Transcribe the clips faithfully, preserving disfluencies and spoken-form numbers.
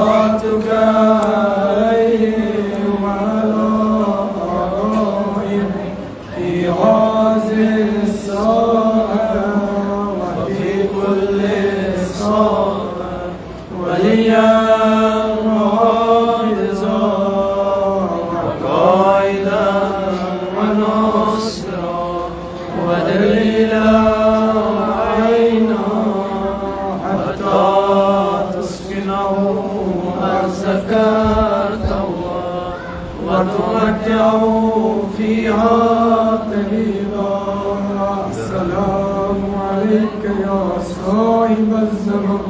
صلاتك عليه وعلى آله في هذه الساعة وفي كل ساعة، وليا وحافظا وقائدا وناصرا ودليلا وعينا، حتى تسكنه أرضك طوعا وتمتعه فيها طيبا. السلام عليك يا صاحب الزمان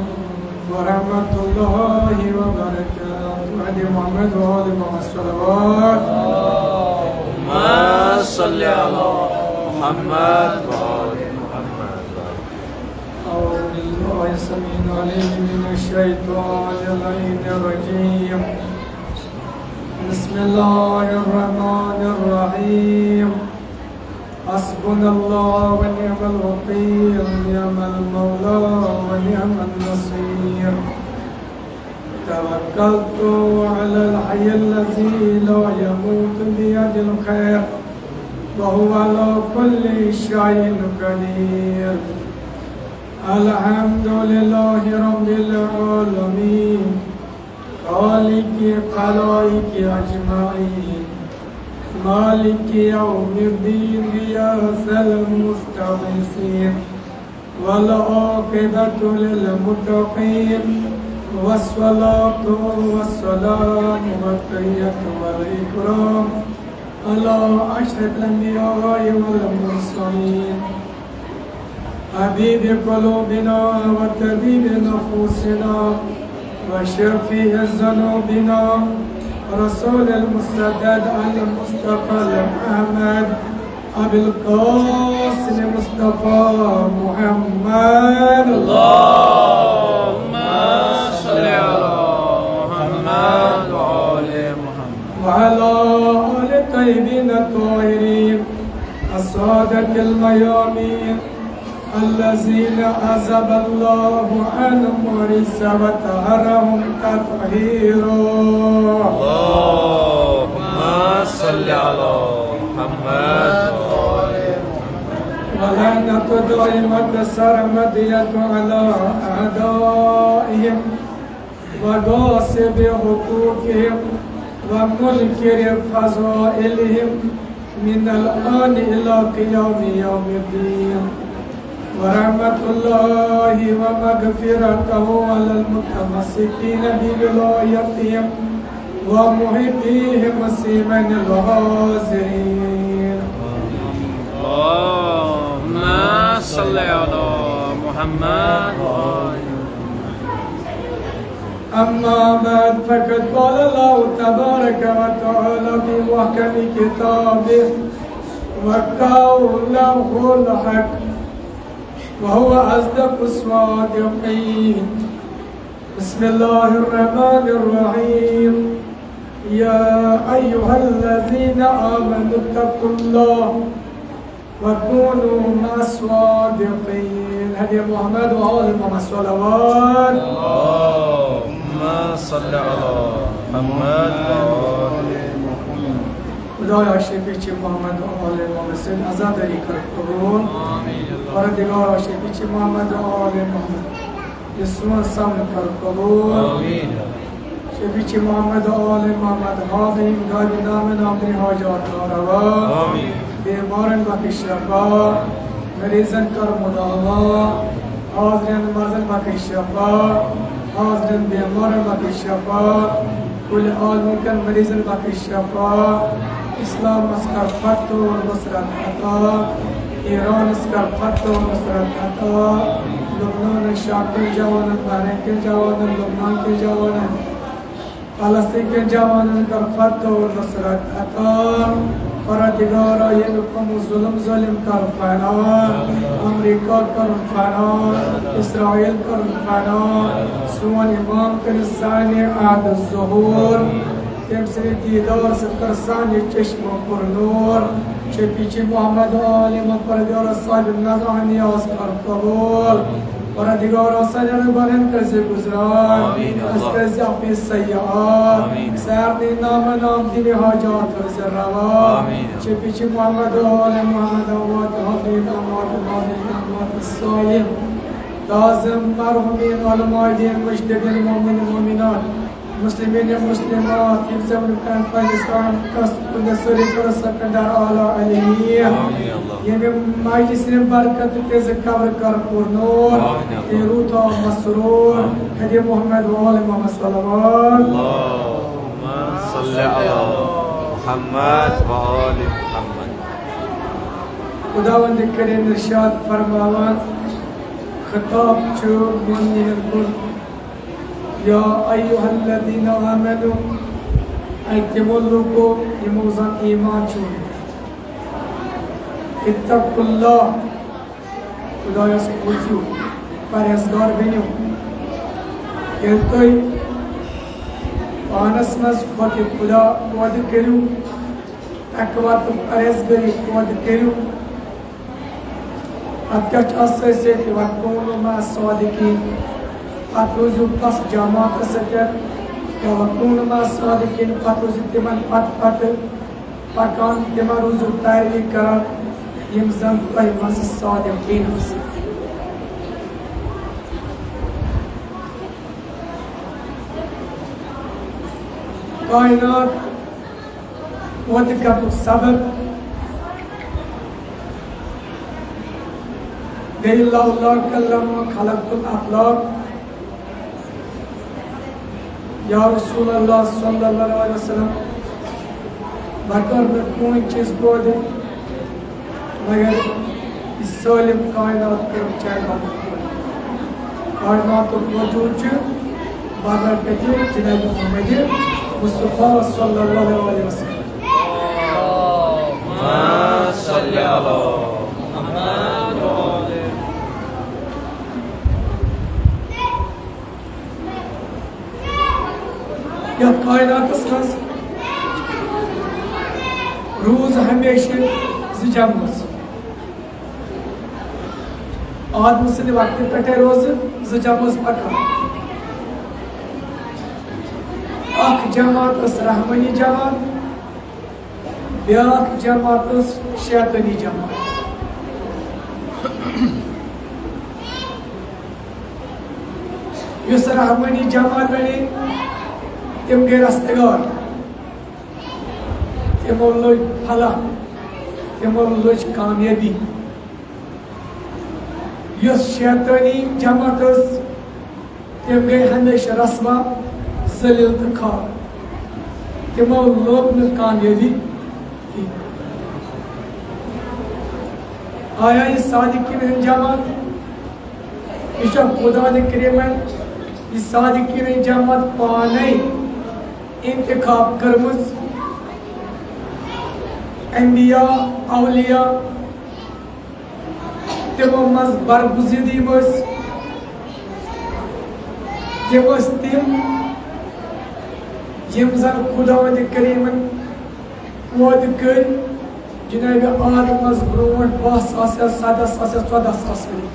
ورحمة الله وبركاته. على محمد وآل محمد الصلوات. اللهم صل على محمد وآل محمد. أعوذ بالله السميع العليم من الشيطان اللعين الرجيم. بسم الله الرحمن الرحيم. حسبنا الله ونعم الوكيل، نعم المولى ونعم النصير. توكلت على الحي الذي لا يموت بيده الخير وهو على كل شيء قدير. الحمد لله رب العالمين، خالق خلائق أجمعين، مالك يوم الدين، غياث المستغيثين، والعاقبة للمتقين، والصلاة والسلام والتحية والإكرام على أشرف الأنبياء والمرسلين، حبيب قلوبنا وطبيب نفوسنا وشفيع ذنوبنا، رسول المسدد المصطفى الأحمد، أبي القاسم مصطفى محمد. اللهم صل على محمد وآل محمد. وعلى آل الطيبين الطاهرين السادة الميامين الذين أذهب الله عنهم الرجس وطهرهم تطهيرا. اللهم صل على محمد. ولعنة دائمة سرمدية على أعدائهم وغاصب حقوقهم ومنكر فضائلهم من الآن إلى قيام يوم الدين. ورحمة الله ومغفرته على المتمسكين بولايتهم ومحبيهم سيما الحاضرين. اللهم صل على محمد. أما بعد، فقد قال الله تبارك وتعالى في محكم كتابه وقوله الحق وهو أصدق الصادقين. بسم الله الرحمن الرحيم. يا أيها الذين آمنوا اتقوا الله وكونوا مع الصادقين. هدي محمد وآل محمد الصلوات. اللهم صل على محمد وآل محمد. خدایا شفیع چہ محمد و آل محمد سن عزاداری کر قبول۔ پروردگارا شفیع چہ محمد و آل محمد یہ سون سمن کر قبول۔ شفیع چہ محمد و آل محمد حاضرین گاڑی نام نام دری حاجات روا۔ بیمارن بخش شفا، مریضن کر مداوا، حاضرین مرضن بخش شفا، حاضرین بیمارن بخش شفا، کل عالمین کر مریضن بخش شفا، اسلام اس کر فتح و نصرت عطا، ایران اس کر فتح و نصرت عطا، لبنان شام کے جوانن، بحرین کے جوانن، لبنان کے جوانن، فلسطین کے جوانن کر فتح و نصرت عطا۔ پروردگارا یہ لوکم ظلم ظلم کر فنا، امریکہ کر فنا، اسرائیل کر فنا، سون امام کر سانِ عہد ظہور، تم سری دیدار ستر سانِ چشم پر نور، شفیع چہ محمد و آل محمد پروردگارا صاحب نگاہ نیاز کر قبول۔ پروردگارا، سانٮ۪ن گۄنہن کٔرۍ زِ گُزران۔ آمین۔ اَسہِ کٔرۍ زِ عفو سیئات۔ آمین۔ سارنٕے نامہ نام دِنہِ حاجات کٔرۍ زِ روا۔ آمین۔ چپی چھ محمد و آل محمد، اموات حاضرین، اموات ناظرین، اموات سائل، تعظیم مرحومین، علماء دین، مجتہدین، مومنین، مومنات، مسلمین، مسلمات، یم زن پننس کامس کُن سٲری کٔرۍ سکندر اعلیٰ علیہ۔ آمین اللہ۔ ییٚمہِ مجلس ہٕنٛدِ برکت تہٕ تِہنٛزِ قبر کر پُر نور، آمین اللہ۔ تہٕ روح تھاو مسرور۔ آمین۔ حد محمد و آل محمد صلوات۔ اللہم صل علی محمد و آل محمد۔ خداوند کریم ارشاد فرماوان، خطاب چھُ مومنین کُن، یا ایھا الذین آمنوا، اے تِمو لوٗکو یِمو زن ایمان چھُ اوٚنمُت، اتقوا اللہ، خدایس کھوژِو، پرہیزگار بٔنِو۔ ییٚلہِ تُہۍ پانس منٛز خوفِ خدا پٲدٕ کٔرِو، تقوی تہٕ پرہیزگٲری پٲدٕ کٔرِو، پتہٕ کیٛاہ چھُ اَتھ سۭتۍ سۭتۍ وَکوٗنُوا مَعَ الصَّادِقِیٖن؟ پتہٕ روٗزِو تَس جماعتس سۭتۍ، یا وَکوٗنُوا مَعَ الصَّادِقِیٖن، پتہٕ روٗزِو تِمن پتہٕ پتہٕ پکان، تِمن روٗزِو پیروی کران، یِم زن تۄہہِ منٛز صادقیٖن آسن۔ کائنات پٲدٕ کرنُک سبب گٔے لولا کلمہ خلقت الافلاک۔ یا رسول اللہ صلی اللہ علیہ وسلم، بہٕ کَرٕ نہٕ کٕہٕنۍ چیٖز پٲدٕ مگر یہِ سٲلِم کائنات کٔر چانہِ مدد پٲدٕ۔ کائناتُک وجوٗد چھُ بغٲر کتہِ جناب محمد مصطفیٰ صلی اللہ علیہ وسلم۔ صلی اللہ۔ یتھ کائناتس منٛز روٗز ہمیشہٕ زٕ جمٲژ۔ آدم سٕنٛدِ وقتہٕ پٮ۪ٹھے روزٕ زٕ جمٲژ پکان۔ اکھ جماعت ٲس رحمٲنی جماعت، بیٛاکھ جماعت ٲس شیطٲنی جماعت۔ یُس رحمٲنی جماعت بنے، تِم گٔے رستگار، تِمو لٔج فلاح، تِمو لٔج کامیٲبی۔ یۄس شیطٲنی جماعت ٲس، تِم گٔے ہمیشہٕ رسوا، ذلیل تہٕ خوار۔ تِمو لوٚب نہٕ کامیٲبی کینٛہہ۔ آیا یہِ صادقیٖن ہٕنٛز جماعت، یہِ چھا خداوند کریمن یہِ صادقیٖن ہٕنٛز جماعت پانے انتخاب کٔرمٕژ؟ انبیاء، اولیاء، تِمو منٛز برگزیدٕ یِم ٲسۍ، تِم ٲسۍ تِم یِم زن خداوند کریمن پٲدٕ کٔرۍ جناب آدمس برونٛٹھ باہ ساس یا سداہ ساس یا ژۄداہ ساس ؤری۔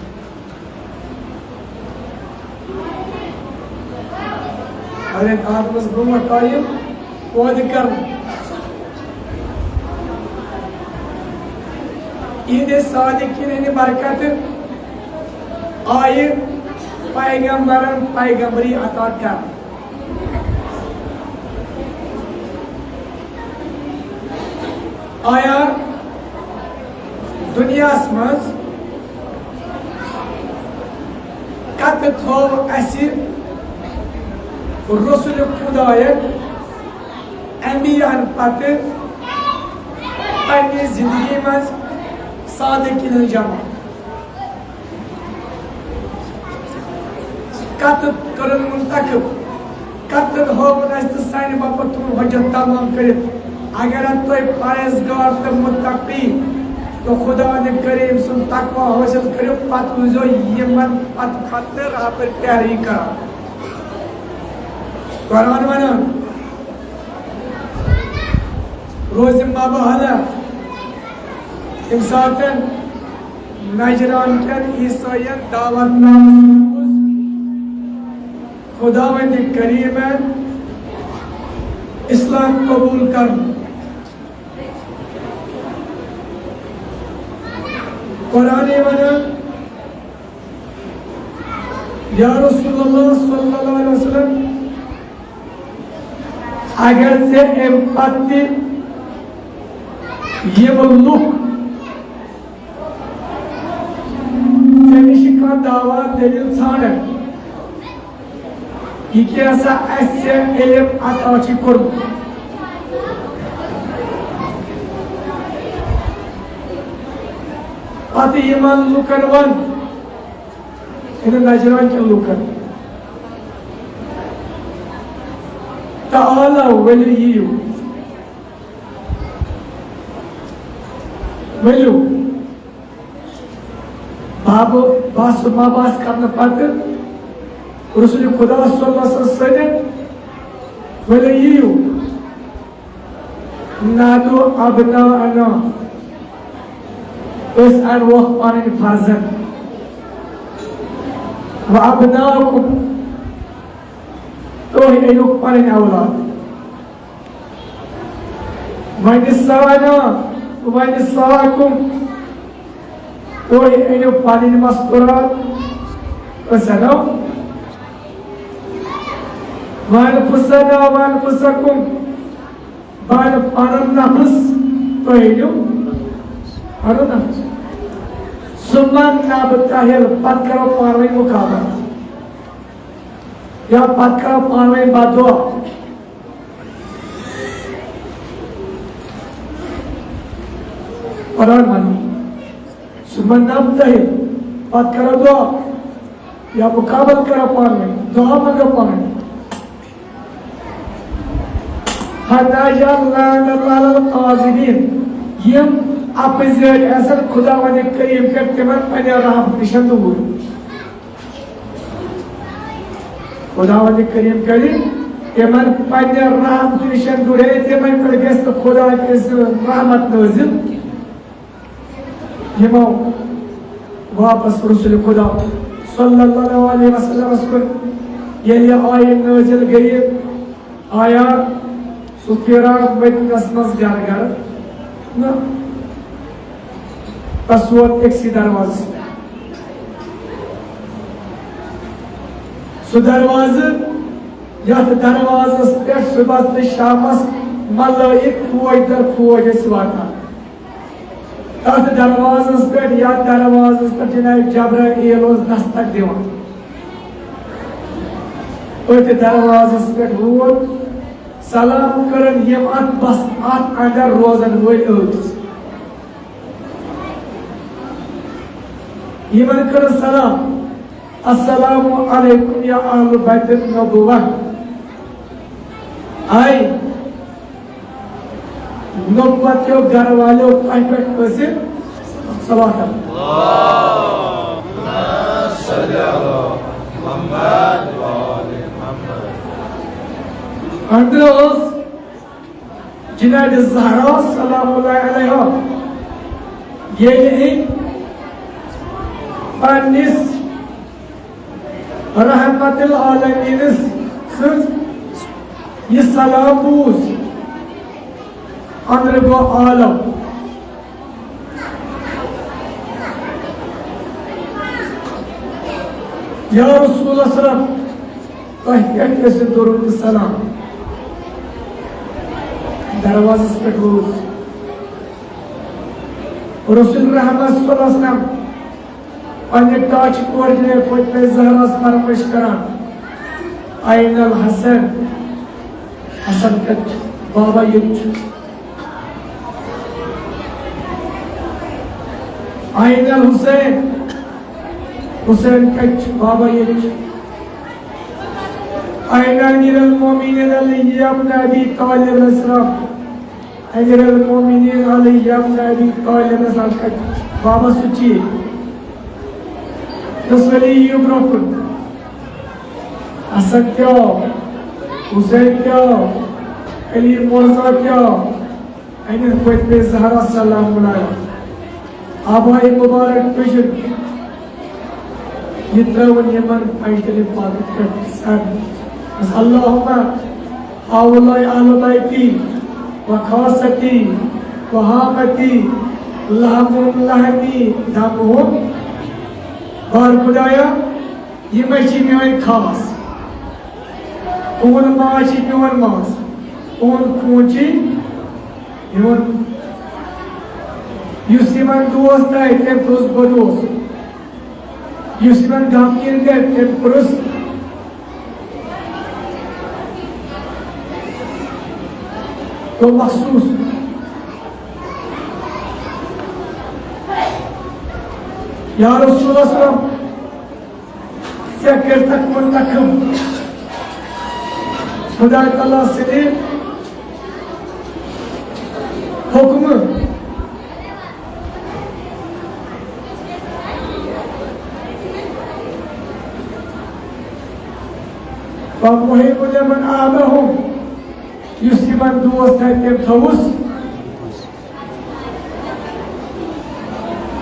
حضرت آدمس برونٛٹھ آیہِ پٲدٕ کرنہٕ۔ یِہنٛدِ صادقیٖن ہٕنٛدِ برکتہٕ آیہِ پیغمبرن پیغمبری عطا کرنہٕ۔ آیا دُنیاہَس منٛز کتھ تھوو اَسہِ رسول خدایَن انبیاہن پتہٕ پننہِ زندگی منٛز صادقیٖن ہٕنٛز جماعت؟ کتھ کٔرٕن منتخب، کتھ ہٲوٕن اَسہِ تہٕ سانہِ باپتھ تُلُن حجت تمام کٔرِتھ؟ اگر تُہۍ پرہیزگار تہٕ متقی تہٕ خداوند کریم سُنٛد تقوی حٲصِل کٔرِو، پتہٕ روٗزیو یِمن پتہٕ پتہٕ رابر پیاری کران۔ قرآن ونان، روزِ مبہلہ، ییٚمہِ ساتہٕ نجران کٮ۪ن عیسٲیَن دعوت نامہٕ سوٗز خداوند کریمن اسلام قبول کرنہٕ۔ قرآن ونان، یا رسول اللہ صلی اللہ علیہ وسلم، اگر ژےٚ امہِ پتہٕ تہِ یِم لُکھ ژےٚ نِش کانٛہہ دعویٰ دٔلیٖل ژھانٛڈن، یہِ کیٛاہ سا اَسہِ ژےٚ علم عطا چھُے کوٚرمُت۔ پتہٕ یِمن لُکن وَن، یعنی نجران کٮ۪ن لُکن، تعالوا، ؤلِو یِیِو، ؤلِو۔ باب باس و ماباس کرنہٕ پتہٕ رسول خدا صلی اللہ علیہ وسلم سۭتۍ، ؤلِو یِیِو۔ نادوا ابناءنا، أسۍ انوکھ پنٕنۍ فرزند، و ابناءکم، تُہۍ أنِو پنٕنۍ اولاد۔ ونساءنا، ونساءکم، تُہۍ أنِو پنٕنۍ مستورات، أسۍ اَنو۔ وانفسنا، وانفسکم، بہٕ اَنہٕ پنُن نفس، تُہۍ أنِو پنُن نفس۔ ثم نبتہل، پتہٕ کرو پانہٕ ؤنۍ مقابلہٕ۔ یا پتہٕ کرو پانہٕ ؤنۍ بددعا۔ قرآن ونان، ثم نبتہل، پتہٕ کرو دعا۔ یا مقابلہٕ کرو پانہٕ ؤنۍ، دعا منٛگو پانہٕ ؤنۍ۔ حتی لعنت علی الکاذبین، یِم اپزٲرۍ آسن، خداوند کریم کر تِمن پننہِ رحمت نِش دوٗر۔ خداوند کریم کر تِمن پننہِ رحمت نِش دوٗر، ہے، تِمن پٮ۪ٹھ گژھِ نہٕ خدا تہِ سٕنٛز رحمت نٲزِل۔ یِمو واپس رسول خدا صلی اللہ علیہ وسلمس کُن ییٚلہِ آیہِ نٲزِل گٔیہِ، آیا سُہ فراق مدینس منٛز گرٕ گرٕ؟ نہ۔ بس ووت أکسٕے دروازس پٮ۪ٹھ۔ سُہ دروازٕ، یتھ دروازس پٮ۪ٹھ صبحس تہٕ شامس ملٲیِک فوج در فوج ٲسۍ واتان۔ تتھ دروازس پٮ۪ٹھ، یتھ دروازس پٮ۪ٹھ جناب جبرائیل اوس دستک دِوان۔ أتھۍ دروازس پٮ۪ٹھ ووت، سلام کٔرٕن یِم اتھ بس، اتھ اندر روزن وٲلۍ ٲسۍ۔ یِمن کٔرٕن سلام، السلام علیکم یا اہل بیت النبوہ۔ آے نبوت کیو گھر والیو، تۄہہِ پٮ۪ٹھ ٲسِن صلوات۔ اللہم صل علی محمد و آل محمد۔ أنٛدرٕ ٲس جناب زہرا سلام اللہ علیہا، ییٚلہِ أمۍ پننِس رحمت العالمین سٕنٛز یہِ سلام بوٗز، أنٛدرٕ گوٚو عالم۔ یا رسول اللہ صلی اللہ علیہ وسلم، تۄہہِ پٮ۪ٹھ گژھِ درود سلام۔ دروازس پٮ۪ٹھ ووت رسول رحمت صلی اللہ علیہ وسلم۔ پننہِ ٹاچہِ کورِ جناب فاطمہ زہراہس فرمٲیش کران، "این الحسن؟" حسن کتہِ چھُ؟ بابا، ییٚتہِ چھُ۔ "این الحسین؟" حسین کتہِ چھُ؟ بابا، ییٚتہِ چھُ۔ "این امیر المومنین علی ابن ابی طالب علیہ السلام؟" امیر المومنین علی ابن ابی طالب علیہ السلام کتہِ؟ بابا، سُہ چی۔ تسلی یہِ برونٛہہ کُن۔ حسن کیٛاہ؟ حسین کیٛاہ؟ علی مرزا کیٛاہ؟ امیر فاطمہ زہرا سلام علیہا۔ آبائے مبارک تُجن، یہِ ترٲوٕن یِمن پنجتن پاکن پٮ۪ٹھ سر۔ بس، اللہم ہؤلاء اہل بیتی و خاصتی و حامتی، لحمہم لحمی دمہم۔ بار خدایا، یِمے چھِ میٲنۍ خاص۔ تُہُنٛد ماز چھِ میون ماز، تُہُنٛد خوٗن چھِ میون۔ یُس یِمن دوست آے، تٔمۍ پرُژھ بہٕ دوست۔ یُس یِمن غمگیٖن کرِ، تٔمۍ پرُژھ تو مخصوص۔ یا رسول اللہ صلی اللہ علیہ وسلم، ژےٚ کٔرتکھ منتخب خدای تعالیٰ سٕنٛدِ حُکمہٕ۔ ومحب لمن أحبهم، یُس یِمن دوست آے، تٔمۍ تھوٚوُس۔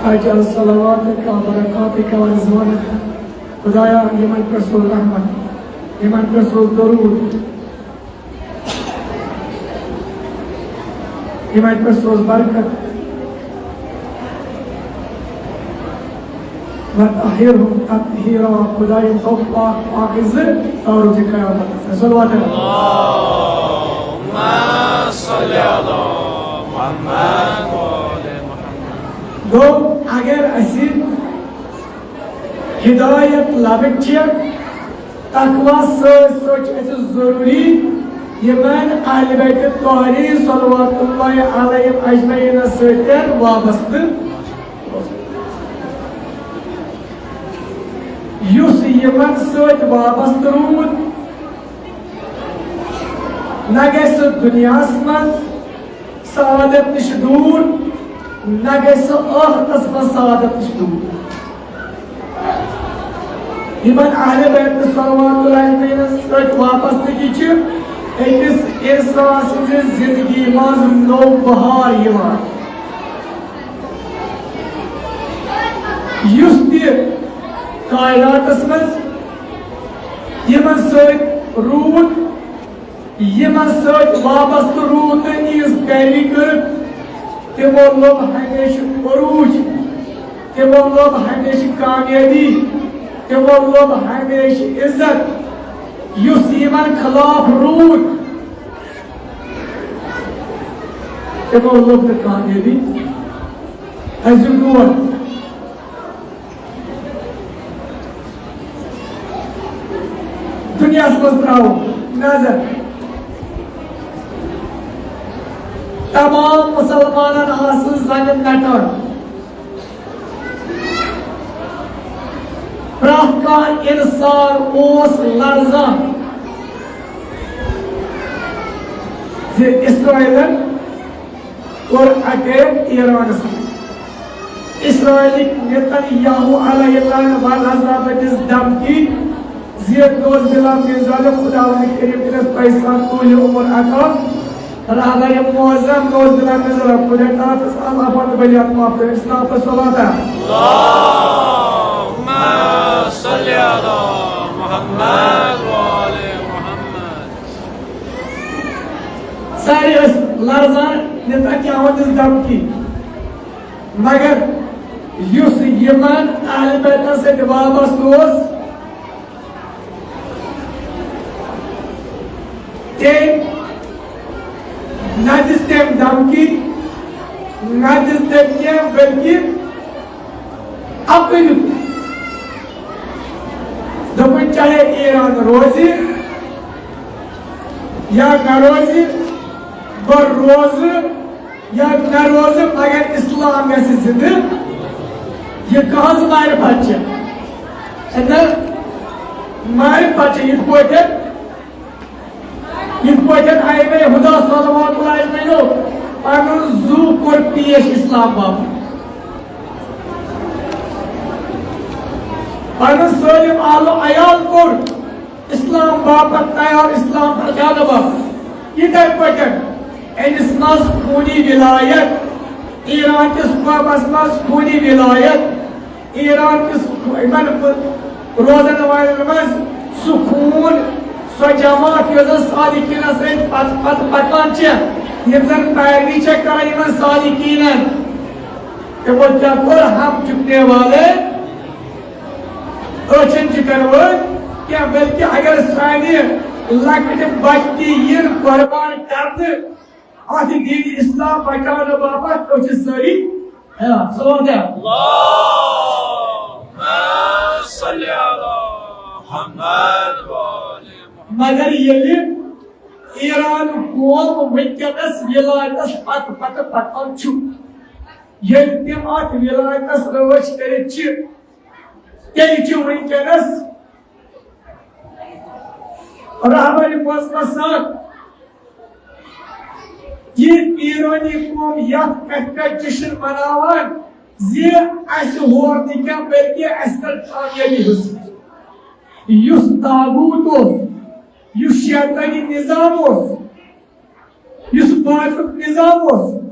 اجعل صلواتک و برکاتک و رضوانک۔ خدایا، یِمن پٮ۪ٹھ سوز رحمت، یِمن پٮ۪ٹھ سوز درود، یِمن پٮ۪ٹھ سوز برکت۔ وطہرہم تطہیرا، خدایا، تھاو پاک پاکیزٕ تا روزِ قیامتس تام۔ صلوات۔ اللہم صل علی محمد و آل محمد۔ گوٚو، اگر اسہِ ہدایت لبٕنۍ چھِ، تقوی سۭتۍ سۭتۍ چھُ اسہِ ضروٗری یِمن اہل بیت طاہرین صلوات اللہ علیہم اجمعین سۭتۍ وابستہٕ۔ یُس یِمن سۭتۍ وابستہٕ روٗد، نہ گژھِ سُہ دُنیاہَس منٛز سعادت نِش دوٗر، نہ گژھِ سُہ ٲخرتَس منٛز سعادت نِش دوٗر۔ یِمن اہل بیت صلوات اللہ علیہم سۭتۍ وابستگی چھِ أکِس اِنسان سٕنٛزِ زِندگی منٛز نوٚو بہار یِوان۔ یُس تہِ کائناتس منٛز یِمن سۭتۍ روٗد، یِمن سۭتۍ وابستہٕ روٗد تہٕ یِہٕنٛز پیروی کٔرٕکھ، تِمو لوٚب ہمیشہٕ عروٗج، تِمو لوٚب ہمیشہٕ کامیٲبی، تِمو لوٚب ہمیشہٕ عزت۔ یُس یِمن خلاف روٗد، تِمو لوٚب نہٕ کامیٲبی۔ أزیُک دور دُنیاہَس منٛز ترٛاوو نظر، تمام مُسلمانَن آسہٕ زَنہِ نَٹان۔ پرٛٮ۪تھ کانٛہہ اِنسان اوس لرزان زِ اسرائیلن کوٚر اٹیک ایرانس پٮ۪ٹھ۔ اسرائیلٕکۍ نیتن یاہو علیہ اللعنہ والعذاب دِژ دھمکی زِ نوز باللہ من ذالک، خداوند کریم کٔرِنَس تۄہہِ سان طولِ عمر عطا۔ رہبر معظم نوز باللہ من ذالک، خدا تعالیٰ تس آز اپن بلیات معاف کرے، اسلام پر صلوات۔ اللہم صل علی محمد و آل محمد۔ سارے ٲسۍ لرزان، نیتن یاہو دِژ دھمکی۔ مگر یُس یِمن اہل بیتن سۭتۍ وابستہٕ اوس، تٔمۍ نہ دِژ تٔمۍ دھمکی، نہ دِژ تٔمۍ کینٛہہ، بلکہِ اَپُز دیُت۔ دوٚپُن، چاہے ایران روزِ یا نہ روزِ، بہٕ روزٕ یا نہ روزٕ، مگر اسلام گژھِ زندٕ۔ یہِ کہنٛز معرفت چھِ؟ ہے نہ، معرفت چھِ یِتھ پٲٹھۍ، یِتھ پٲٹھۍ ائمہ ہدیٰ صلوات اللہ علیہم پنُن زُو کوٚر پیش اسلام باپتھ۔ پنُن سٲلِم اہل و عیال کوٚر اسلام باپتھ تیار، اسلام پرچاونہٕ باپتھ۔ یِتھے پٲٹھۍ أمِس منٛز خوٗنی ولایت، ایران کِس قومس منٛز خوٗنی ولایت، ایران کِس یِمن روزن والٮ۪ن منٛز سُہ خوٗن، سۄ جماعت، یۄس زن صادقیٖنس سۭتۍ پتہٕ پتہٕ پکان چھےٚ، یِم زن پیروی چھےٚ کران یِمن صادقیٖنن۔ تِمو کیٛاہ کوٚر؟ ہم جھکنے والے، أچھن جھکن وٲلۍ کینٛہہ، بلکہ اگر سانہِ لۄکٕٹۍ بچہٕ تہِ یِن قۄربان کرنہٕ، اتھ دین اسلام بچاونہٕ باپتھ أسۍ چھِ سٲری حیران۔ صلوات۔ اللہم صل علی محمد و آل محمد۔ مگر ییٚلہِ ایران قوم وٕنکیٚنس ولایتس پتہٕ پتہٕ پکان چھُ، ییٚلہِ تِم اتھ ولایتس رٲچھ کٔرِتھ چھِ، تیٚلہِ چھِ وٕنکیٚنس رہبر بوزنس سان یہِ ایرانی قوم یتھ کتھِ پٮ۪ٹھ جشن مناوان زِ اسہِ ہور نہٕ کینٛہہ، بلکہ اسہِ کٔر کامیٲبی حٲصِل۔ یُس طاغوت اوس، یُس شیطٲنی نظام اوس، یُس باطلُک نظام اوس،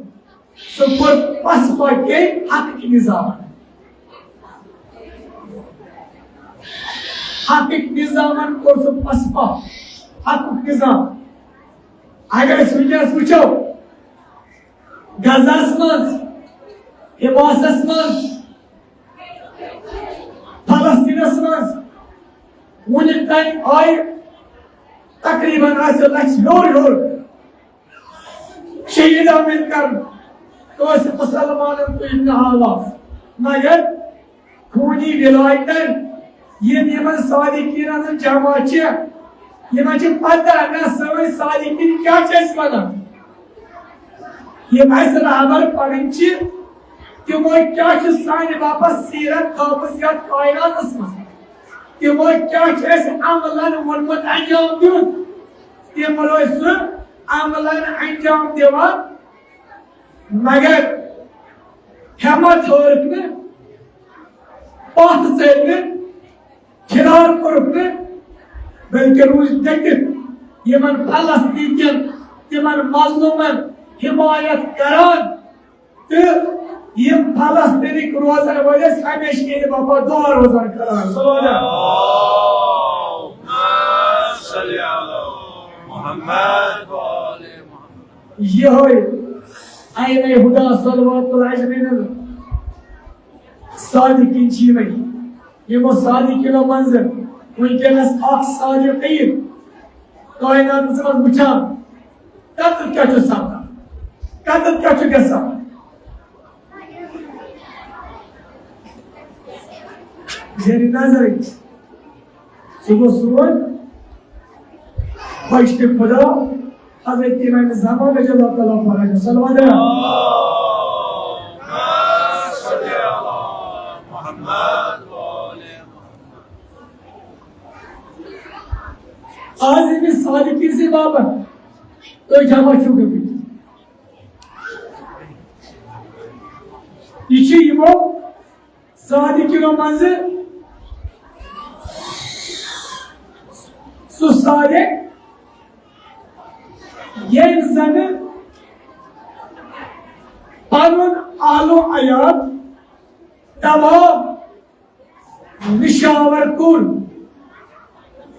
سُہ کوٚر پسپا کٔمۍ؟ حقٕکۍ نظامن۔ حقٕکۍ نظامن کوٚر سُہ پسپا، حقُک نظام۔ اگر أسۍ وٕنکیٚنس وٕچھو، غزہس منٛز، حماسس منٛز، فلسطینس منٛز وُنیُک تام آیہِ تقریباً آسہِ لچھ ہیوٚر ہیوٚر شہیٖد آمٕتۍ کرنہٕ کٲنٛسہِ مُسلمانن تُج نہٕ آواز، مگر خوٗنی ولایتن یِم یِمن صادقیٖنن ہٕنٛز جماعت چھِ، یِمن چھِ پتہ نہ سٲنۍ صادقیٖن کیٛاہ چھِ اَسہِ وَنان۔ یِم اَسہِ رہبر پنٕنۍ چھِ، تِمو کیٛاہ چھِ سانہِ باپتھ سیرت تھٲومٕژ یَتھ کائناتس منٛز؟ تِمو کیٛاہ چھُ اَسہِ عملن ووٚنمُت انجام دیُن؟ تِم روزِ سُہ عملن انجام دِوان، مگر ہٮ۪مت ہٲرٕکھ نہٕ، پتھ ژٔلۍ نہٕ، فرار کوٚرُکھ نہٕ، بلکہِ روٗدۍ ڈٔٹِتھ یِمن فلسطیٖن کٮ۪ن تِمن مظلوٗمن حمایت کران۔ تہٕ یِم فلسطینٕکۍ روزن وٲلۍ ٲسۍ ہمیشہِ ییٚلہِ وفادار روزان کران۔ صلوات۔ اللہم صل علی محمد و آل محمد۔ یِہوٚے عینِ ہدا صلوات الاجرین صادقین چھِ یِمے۔ یِمو صادقینو منٛزٕ وٕنکیٚنس اکھ صادقین کائناتس منٛز وٕچھان، قتل کیٛاہ چھُ سپدان؟ قتل کیٛاہ چھُ گژھان؟ زیر نظر سُہ گوٚو سون بہشتِ خدا، حضرت امام زمان رضی اللہ تعالیٰ عنہ۔ صلوات۔ آز أمِس صادقین سٕنٛدِ باپتھ تُہۍ جمع چھِو گٔمٕتۍ۔ یہِ چھُ یِمو صادقینو منٛزٕ سُہ صادق، ییٚمۍ زَنہٕ پنُن اہل و عیال تمام نشاور کوٚر،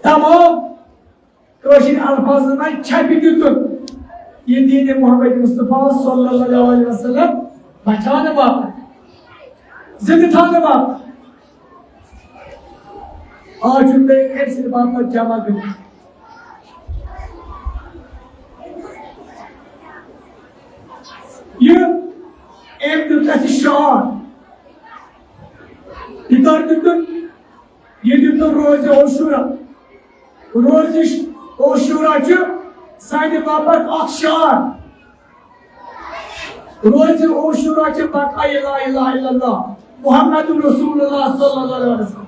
تمام کٲشِر الفاظن منٛز چھپہِ دیُتُن یہِ دین محمد مصطفیٰ صلی اللہ علیہ وسلم بچاونہٕ باپتھ، زندٕ تھاونہٕ باپتھ۔ آز چھُ تۄہہِ أمۍ سٕنٛدِ باپتھ جمع گٔمٕتۍ۔ یہِ أمۍ دیُت اَسہِ شعار۔ یہِ کر دیُتُن؟ یہِ دیُتُن روزِ عاشورہ۔ روزِ عاشورہ چھُ سانہِ باپتھ اکھ شعار۔ روزِ عاشورہ چھُ بقاء لا الہ الا اللہ محمد رسول اللہ صلی اللہ علیہ وسلم۔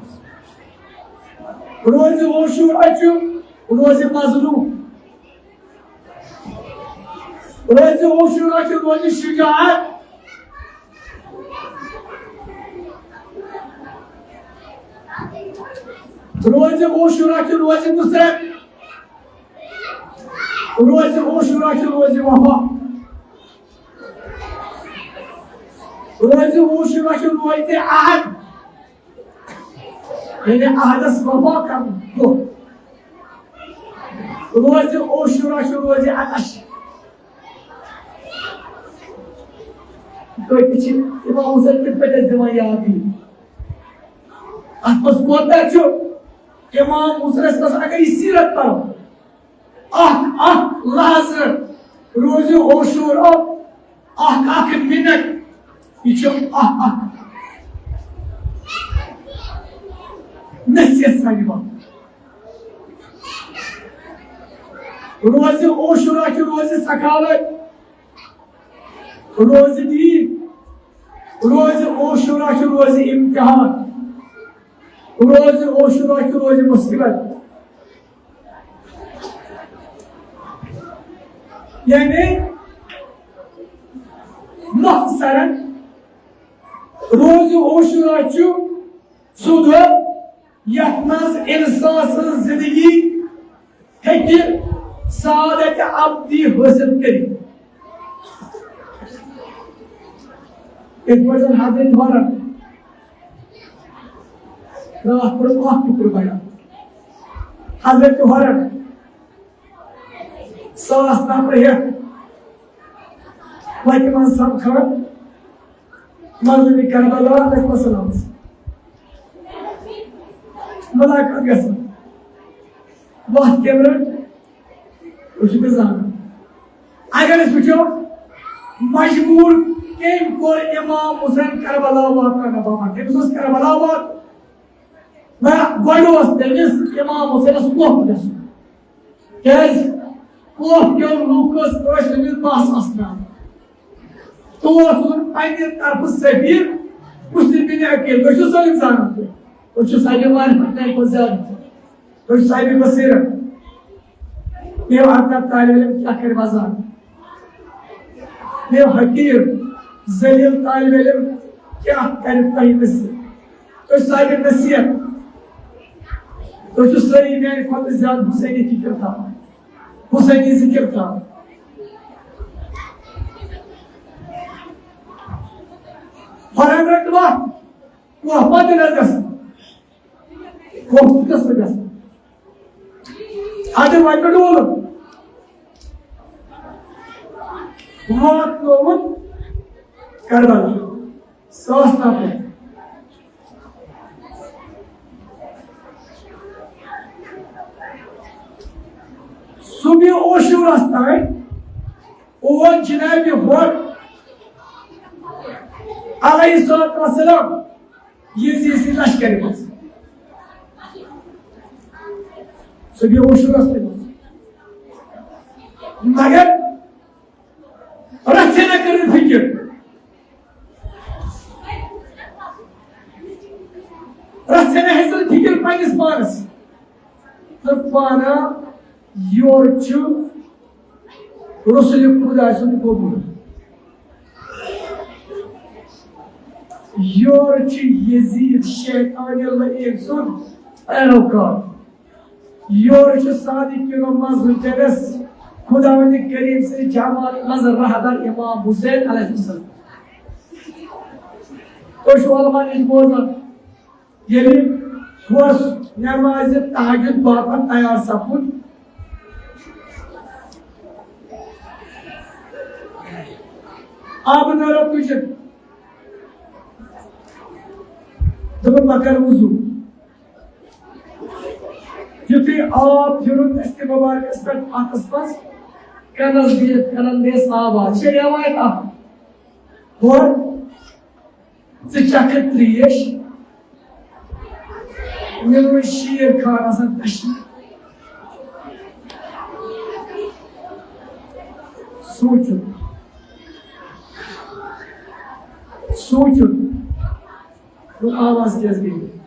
روزِ عاشورہ چھُ روزِ مظلوم۔ روزِ عاشورہ چھُ روزِ شجاعت۔ روزِ عاشورہ چھُ روزِ نصرت۔ روزِ عاشورہ چھُ روزِ وفا۔ روزِ عاشورہ چھُ روزِ احد، یعنی احدس وفا کرنُک دۄہ۔ روزِ عاشورہ چھُ روزِ عطش۔ تُہۍ تہِ چھِ امام حسین کِتھ پٲٹھۍ اَسہِ دِوان یاد یہِ؟ اَتھ منٛز کوتاہ چھُ امام حسینس منٛز؟ اگر یہِ سیرت پرو، اکھ اکھ لحظہٕ روزِ عاشورہ، اکھ اکھ منٹ، یہِ چھُ اکھ اکھ نصیحت سانہِ باپتھ۔ روزِ عاشورہ چھُ روزِ سخاوت، روزِ دیٖن، روزِ عاشورہ چھُ روزِ امتحان، روزِ عاشورہ چھُ روزِ مصیبت۔ یعنی مختصراً، روزِ عاشورہ چھُ سُہ دۄہ یتھ منٛز انسان سٕنٛز زندگی ہیٚکہِ سعادت ابدی حٲصِل کٔرِتھ۔ یِتھ پٲٹھۍ زن حضرت عمرن راتھ پٔر اکھ فکر بیان۔ حضرت عمرن ساس نفر ہیٚتھ وتہِ منٛز سمکھان مظلوم کربلا علیہ السلام ملاقات گژھان۔ وتھ کمہِ رٔٹ؟ أسۍ چھِ نہٕ زانان۔ اگر أسۍ وٕچھو، مجبوٗر کٔمۍ کوٚر امام حسین کربلا واتناونہٕ باپتھ؟ تٔمِس اوس کربلا واتُن۔ نہ، گۄڈٕ اوس تٔمِس امام حسینس کوٚت گژھُن؟ کیازِ؟ کوٚت کیو لوٗکس ٲسۍ أمِس بس آسناوان۔ تور سوٗزُن پننہِ طرفہٕ سفیر مسلم بن عقیل۔ تُہۍ چھِو سٲلِم زانان تُہۍ۔ تُہۍ چھِو ساروی معرفت میانہِ کھۄتہٕ زیادٕ۔ تُہۍ چھِو صاحبِ بصیرت۔ مےٚ ہیوٚو اَتھ نَتہٕ طالب علم کیٛاہ کَرِ وَزان۔ مےٚ ہیوٚو حقیٖر، ذلیل طالب علم کیٛاہ کَرِ تۄہہِ نصیحت۔ تُہۍ صاحبِ نصیحت۔ تُہۍ چھِو سٲری میٛانہِ کھۄتہٕ زیادٕ حسینی فِکر تھاوان، حسینی ذِکر تھاوان۔ فرق رٔٹوا؟ کوہ پتہٕ نہ گژھِ۔ کوہ کس پٮ۪ٹھ گژھِ؟ اَدٕ وۄنۍ پٮ۪ٹھ وولُم۔ واتنووُن کربلا۔ سُہ اوس تَپٲرۍ۔ صبح عاشورس تام اوس جناب ہور علیہ الصلوۃ والسلام یزید سٕنٛدِ لشکرِ منٛز۔ صبح عاشورس تام اوس۔ مگر رژھِ ہنا کٔر نہٕ فِکر۔ رژھِ ہنا ہیٚژ نہٕ فِکر پننِس پانس۔ تہٕ پانہ یورٕ چھُ رسول خدا سُنٛد قبول۔ یورٕ چھُ یزید شیطان لعین سُنٛد پیروکار۔ یورٕ چھُ صادقینو منٛز وٕنکیٚنس خداوند کریم سٕنٛدِ جماعت منٛز رہبر امام حسین علیہ السلام۔ تُہۍ چھِو علماء نِش بوزان، ییٚلہِ ہورٕ نمازِ تہجد باپتھ تیار سپُد، آبہٕ نٲرا تُجِتھ دوٚپُن، بہٕ کرٕ وضو۔ یُتھُے آب پھِرُن دستہِ مُبارکس پٮ۪ٹھ اَتھس منٛز، کَنَس دِتھ، کَنَن دِژ آواز۔ چھِ رٮ۪وایت اَکھ۔ ہورٕ، ژٕ چَکھٕ ترٛیش، مےٚ روٗز شیٖر کھار آسان تَشنہٕ۔ سوٗنٛچُن۔ سوٗنٛچُن۔ تہٕ آواز کیٛازِ گٔے؟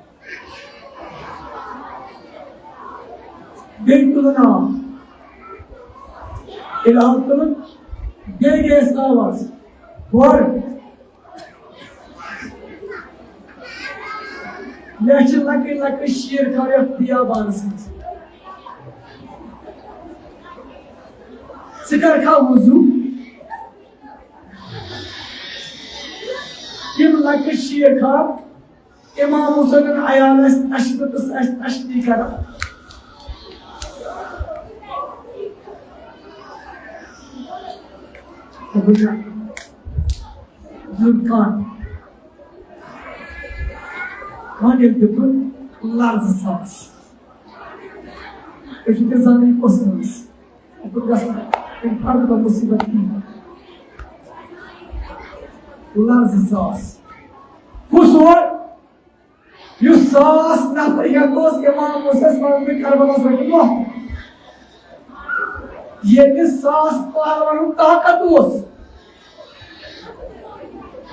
بیٚیہِ تُلُن آب۔ ییٚلہِ آب تُلُن، بیٚیہِ گٔیَس آواز۔ ہورٕ۔ مےٚ چھِ لۄکٕٹۍ لۄکٕٹۍ شیٖر کھار یَتھ بیابانَس منٛز۔ ژٕ کَرکھا وضوٗ؟ تاکہِ شیخ ہا امام حسین عیال آسہِ تشدد، آسہِ تشدید کران۔ ذوالخان خان ییٚلہِ دیُتُن لرزٕ ساس، أسۍ چھِ تہِ زانٕنۍ کۄس ٲس۔ یہِ کوٚت گژھان؟ أمۍ پَرُن پَتہٕ مُصیٖبت کِہیٖنۍ۔ لفظ ساس۔ کُس اوس؟ یُس ساس نفر ہٮ۪تھ اوس، امام اوس اَسہِ وَنان، کربلاہَس رٔٹِو نوٚو۔ ییٚتہِ ساس پہلوانُک طاقت اوس،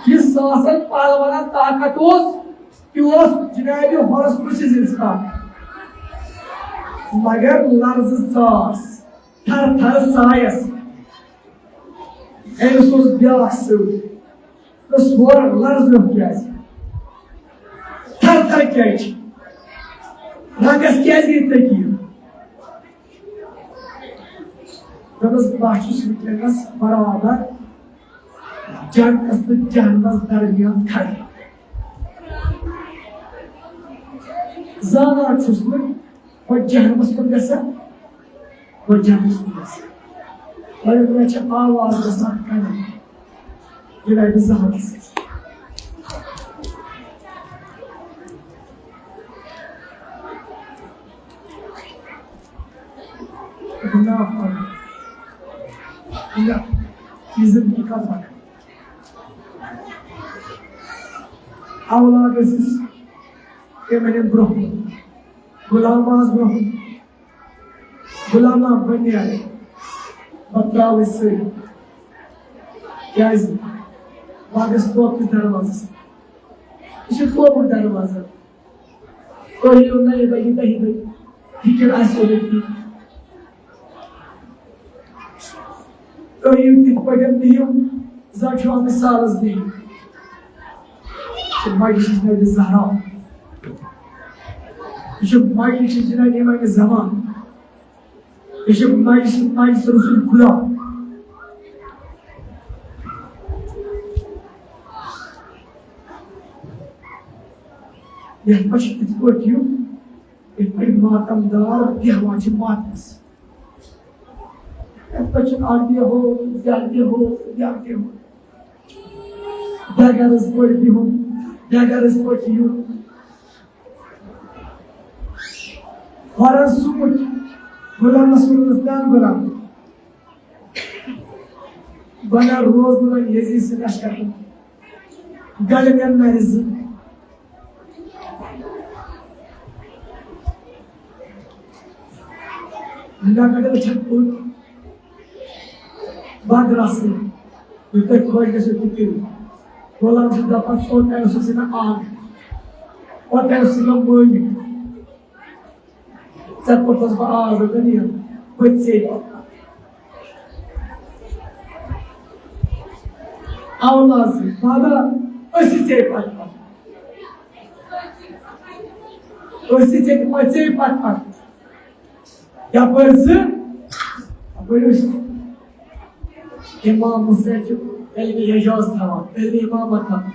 یہِ ساسَن پہلوانَن طاقت اوس، تہِ اوس جنابِ ہورَس کُس زِنٛدٕ طاقت۔ مگر لفظ ساس۔ تھر تھر سایس۔ أمِس اوس بیٛاکھ سۭتۍ۔ دوٚپُس، "ہورٕ لرزُن کیٛازِ؟ تھر تھر کیٛازِ چھِ؟ رنٛگس کیٛازِ گٔے تقیٖب؟" دوٚپُس، "بہٕ چھُس وٕنکیٚنس برابر جنتس تہٕ جہنمس درمیان کھڑا۔ زانان چھُس نہٕ، وۄنۍ جہنمس کُن گژھا؟" وۄنۍ جنتس منٛز۔ وۄنۍ، وۄنۍ چھِ آواز گژھان کنن۔ جنابِ زہرا سٕنٛز۔ گۄناہ پَرُن۔ نہ، یہِ زندگی کَتھ وَنان؟ اولاد ٲسِس تِمن ہٕنٛدۍ برٛونٛہہ کُن۔ غلام آس برٛونٛہہ کُن۔ غلامہ بنیٛاے، بہٕ ترٛاوٕ سٲری۔ کیٛازِ؟ بہٕ گژھٕ توکُس دروازس۔ یہِ چھُ توکُک دروازٕ۔ تُہۍ یِیِو نَیہِ بجہِ، دَہہِ بجہِ۔ فِکر آسہِ سورُے کینٛہہ۔ تُہۍ یِیِو تِتھ پٲٹھۍ، بِہِو۔ زن چھُ آمٕتۍ سالس دِنہِ۔ یہِ چھُ مجلس نبی زہرا۔ یہِ چھُ مجلس جناب امام زمان۔ یہِ چھُ مجلس، مجلس رسول خدا۔ یتھ منٛز چھُ تِتھ پٲٹھۍ یُن، یتھ پٲٹھۍ ماتم دار بیہوان چھِ ماتمس۔ یتھ پٲٹھۍ چھُنہٕ اکھ بیہو، بیاکھ بیہو، بیاکھ بیہو۔ بے غرض پٲٹھۍ بِہُن، بے غرض پٲٹھۍ یُن۔ فرض سوٗنٛچ، غلامس ووٚنمَس، "نہ غلام، بہٕ نہ روزٕ نہٕ وۄنۍ یزید سٕنٛدِ لشکرٕ گلہٕ مےٚ نرِ زٕ۔" مےٚ گٔے أچھن کُن۔ بہٕ درٛاس نہٕ۔ یہِ تۄہہِ خۄش گژھِو تہِ کٔرِو۔ غلام چھُ دَپان، "ژٕ اوٚت اوسُکھ ژٕ مےٚ آب۔ اوٚت اوسُکھ ژٕ مےٚ مٲلِک۔ ژےٚ کوٚرتھَس بہٕ آز اَتٮ۪ن یہِ۔ بہٕ تہِ ژےٚ پَتہٕ پَتہٕ۔" اولاد زٕ، بابا، أسۍ تہِ ژےٚ پَتہٕ پَتہٕ۔ أسۍ تہِ ژےٚ پَتہٕ، ژےٚ پَتہٕ پَتہٕ۔ یپٲرۍ زٕ، اپٲرۍ أسۍ۔ امام حسین چھُ علمِ اعجاز تھاوان، علمِ امامت تھاوان۔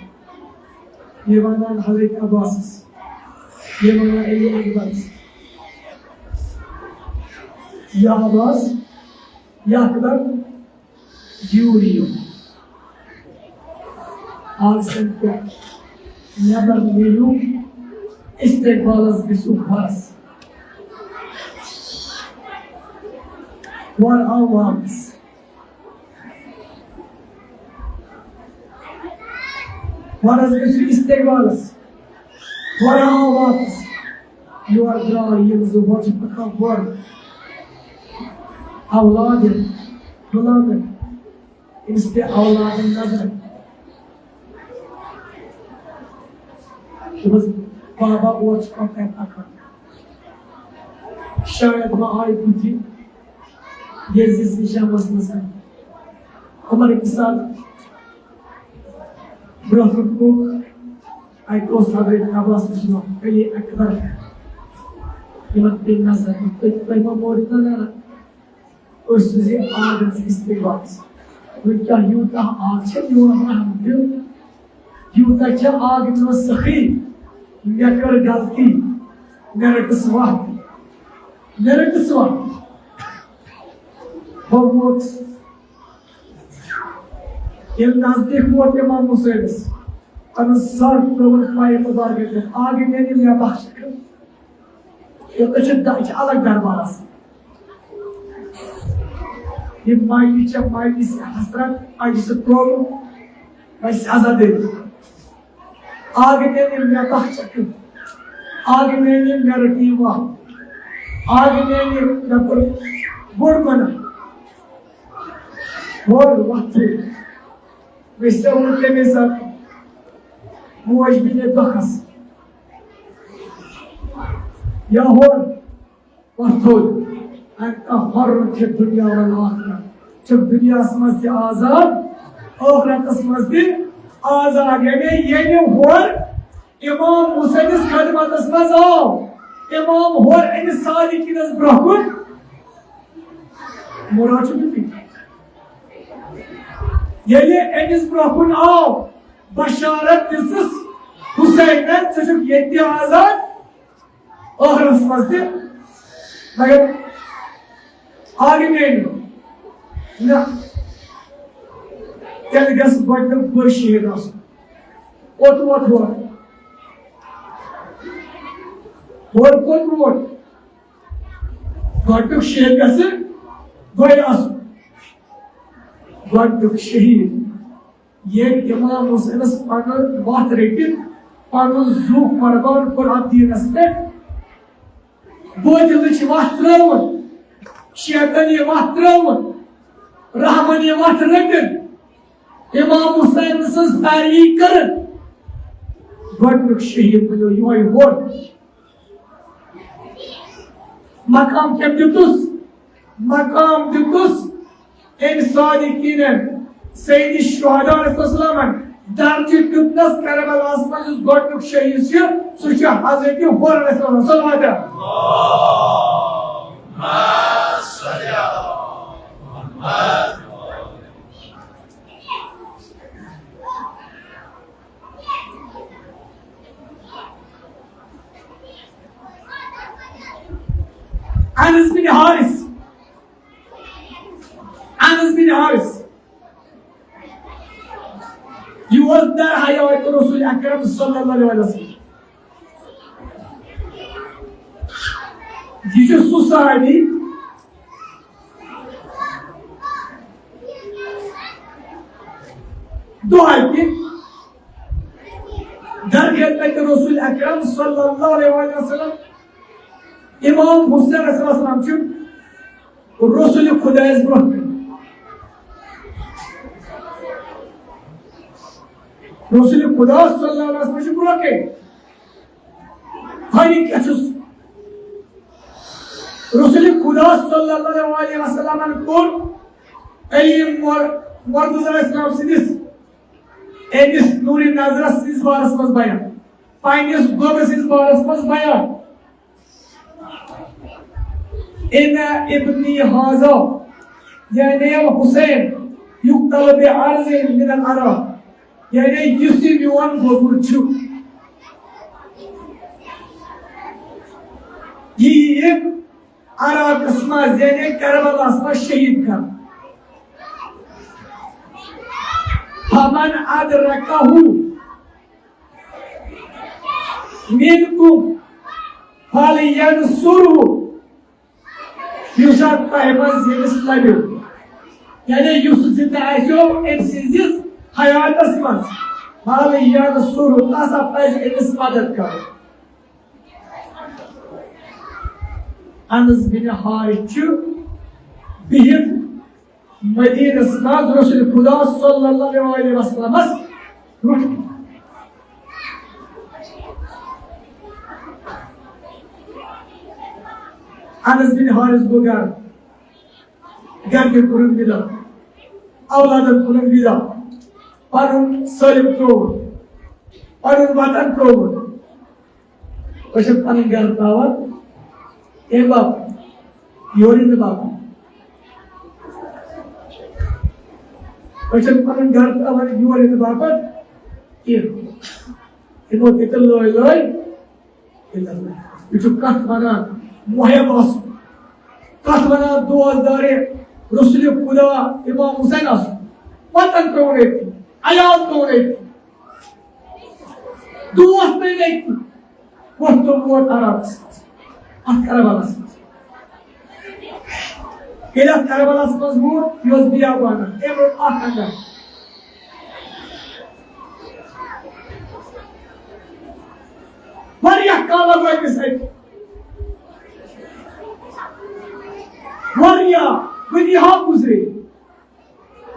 یہِ ونان حضرت عباسس، یہِ ونان علی اکبرس۔ یا عباس، یا اکبر، یوٗرۍ یِیِو۔ آکسن پٮ۪ٹھ نٮ۪بر نیٖرِو، استقبالس گٔژھِو بس۔ وَر آو واپس۔ وَرس گٔژھِو استقبالس۔ وَر آو واپس۔ یور درٛاو یِم زٕ، ہورٕ چھِ پَکان ہورٕ۔ اولاد یِم، غلام یِم۔ أمِس پیٚیہِ اولادن نظر۔ دوٚپمَس، "بابا، اورٕ چھُ کانٛہہ تۄہہِ پَکان۔ شاید ما آیہِ بُتھِ یزید سٕنٛدِس شامَس منٛز۔" عمر ابن سعد برٛونٛہہ کُن پوٚک، اَتہِ اوس حضرت عباس وٕچھان، علی اکبر۔ یِمن پیٚیہِ نظر، تُہۍ، تُہۍ ما موٗرِو نظر؟ أسۍ سوٗزِ آنگنس استقبالس۔ وۄنۍ کیٛاہ یوٗتاہ آز چھِ میون رحم دیُن؟ یوٗتاہ چھےٚ آگ میون سخی، مےٚ کٔر غلطی، مےٚ رٔٹٕس وَتھ، مےٚ رٔٹٕس وَتھ۔ بہٕ ووتُس۔ ییٚلہِ نزدیٖک ووت اِمام حُسینَس، پَنُن سر ترٛووُن پایہِ مُبارکہِ پٮ۪ٹھ، آگے میٛانہِ مےٚ بخش کٔر۔ یہِ أچھ چھِ الگ دربار آسان۔ یہِ مایہِ چھےٚ مایہِ سۭتۍ حسرت، اَجہِ سۭتۍ ترٛووُن، اَجہِ سۭتۍ عزت دِتھ۔ آگے میٛانہِ مےٚ بخش کٔر۔ آگے میٛانہِ مےٚ رٔٹۍ وَتھ۔ آگے میٛانہِ مےٚ کوٚر بوٚڑ گۄناہ۔ ہورٕ وۄتھُن۔ مےٚ چھِ ووٚنمُت تَمے ساتہٕ موج بیٚنہِ دۄکھَس۔ یا ہورٕ وۄتھُن۔ اَنتَ حُرٌّ فِی الدُّنْیَا وَالْآخِرَۃِ۔ چھُکھ دُنیاہَس منٛز تہِ آزاد، ٲخرتَس منٛز تہِ آزاد۔ یعنی ییٚلہِ ہورٕ اِمام حُسینَس خدمتَس منٛز آو، اِمام ہورٕ أمِس صادقیٖنَس برٛونٛہہ کُن، مراد چھُ بِلکُل۔ ییٚلہِ أمِس برٛونٛہہ کُن آو، بشارت دِژٕس حُسینَن، ژٕ چھُکھ ییٚتہِ تہِ آزاد، ٲخرَس منٛز تہِ، مگر آگے میٛانہِ، نہ، تیٚلہِ گژھِ گۄڈٕنیُک بٔڑ شہیٖد آسُن۔ کوٚت ووت ہورٕ؟ ہورٕ کوٚت ووت؟ گۄڈٕنیُک شہیٖد گژھِ گۄڈٕ آسُن۔ گۄڈٕنیُک شہیٖد۔ ییٚلہِ اِمام حُسینَس پَنُن وَتھ رٔٹِتھ، پَنُن زُو قۄربان کوٚر اَتھ دیٖنَس پٮ۪ٹھ، بٲطلٕچ وَتھ ترٛٲوٕن، شیطٲنی وَتھ ترٛٲوٕن، رحمٲنی وَتھ رٔٹِن، اِمام حُسین سٕنٛز پیروی کٔرٕن۔ گۄڈٕنیُک شہیٖد بَنیو یِہوٚے ووت۔ مقام کیٛاہ دیُتُس؟ مقام دیُتُس أمۍ صادقیٖنَن، سید شہداء علیہ السلامَن درجہٕ دیُتنَس کربلاہَس منٛز یُس گۄڈٕنیُک شہیٖد چھُ، سُہ چھُ حضرت حُر علیہ السلام۔ صلوات۔ انس بن حارث، انس بن حارث، یہِ اوس در حیات رسول اکرم صلی اللہ علیہ وسلم۔ یہِ چھُ سُہ صحابی، دۄہے تہِ در خدمت رسول اکرم صلی اللہ علیہ وسلم۔ امام حسین علیہ السلام چھُ رسول خدایس برونٛہہ کنہِ۔ رسول خدا صلی اللہ علیہ وسلم چھُ برونٛہہ کنہِ۔ وۄنۍ کیٛاہ چھُس؟ رسول خدا صلی اللہ علیہ وسلمن کوٚر علی مر-، مرتضی علیہ السلام سٕنٛدِس أمِس نوٗرِ نظرس سٕنٛدِس بارس منٛز بیان، پننِس گۄبہٕ سٕنٛدِس بارس منٛز بیان۔ ان ابنی ہذا، یعنی الحسین، یقتل بعرض من العراق، یعنی یُس یہِ میون گۄبُر چھُ، یہِ یِیہِ عراقس منٛز، یعنی کربلاہس منٛز شہید کرنہٕ۔ فمن ادرکہ منکم فلینصرہ، یُس اتھ تۄہہِ منٛز ییٚمِس لبیو، یعنی یُس زندٕ آسیو أمۍ سٕنٛزِس حیاتس منٛز، فلینصرہ، تس ہا پزِ أمِس مدد کرُن۔ انس بن حارث چھُ بِہِتھ مدینس منٛز رسول خدا صلی اللہ علیہ وسلمس برونٛٹھ۔ انس بن حارث گوٚو گرٕ، گرِکٮ۪ن کوٚرُن وِدا، اولادن کوٚرُن وِدا، پنُن سٲلِم ترٛووُن، پنُن وطن ترٛووُن۔ أسۍ چھِ پنٕنۍ گرٕ ترٛاوان کَمہِ باپتھ؟ یورٕ یِنہٕ باپتھ۔ أسۍ چھِ پنٕنۍ گرٕ ترٛاوان یورٕ یِنہٕ باپتھ۔ یِمو تہِ تہِ لٲے لٲے۔ یہِ چھُ کتھ ونان محب آسُن، کتھ ونان دوستدارِ رسول خدا امام حسین آسُن۔ وطن ترٛووُن أتی، عیال ترٛووُن أتی، دوست ترٛٲوِن أتی۔ ووت تہٕ ووت عراقس منٛز، اتھ کربلاہس منٛز۔ ییٚلہِ اتھ کربلاہس منٛز ووت، یہِ اوس بیابانہ، أمۍ روٚٹ اکھ اَنٛگَر۔ واریاہ کال لوٚگ أمِس اَتہِ۔ واریاہ ؤریہِ گُزرے۔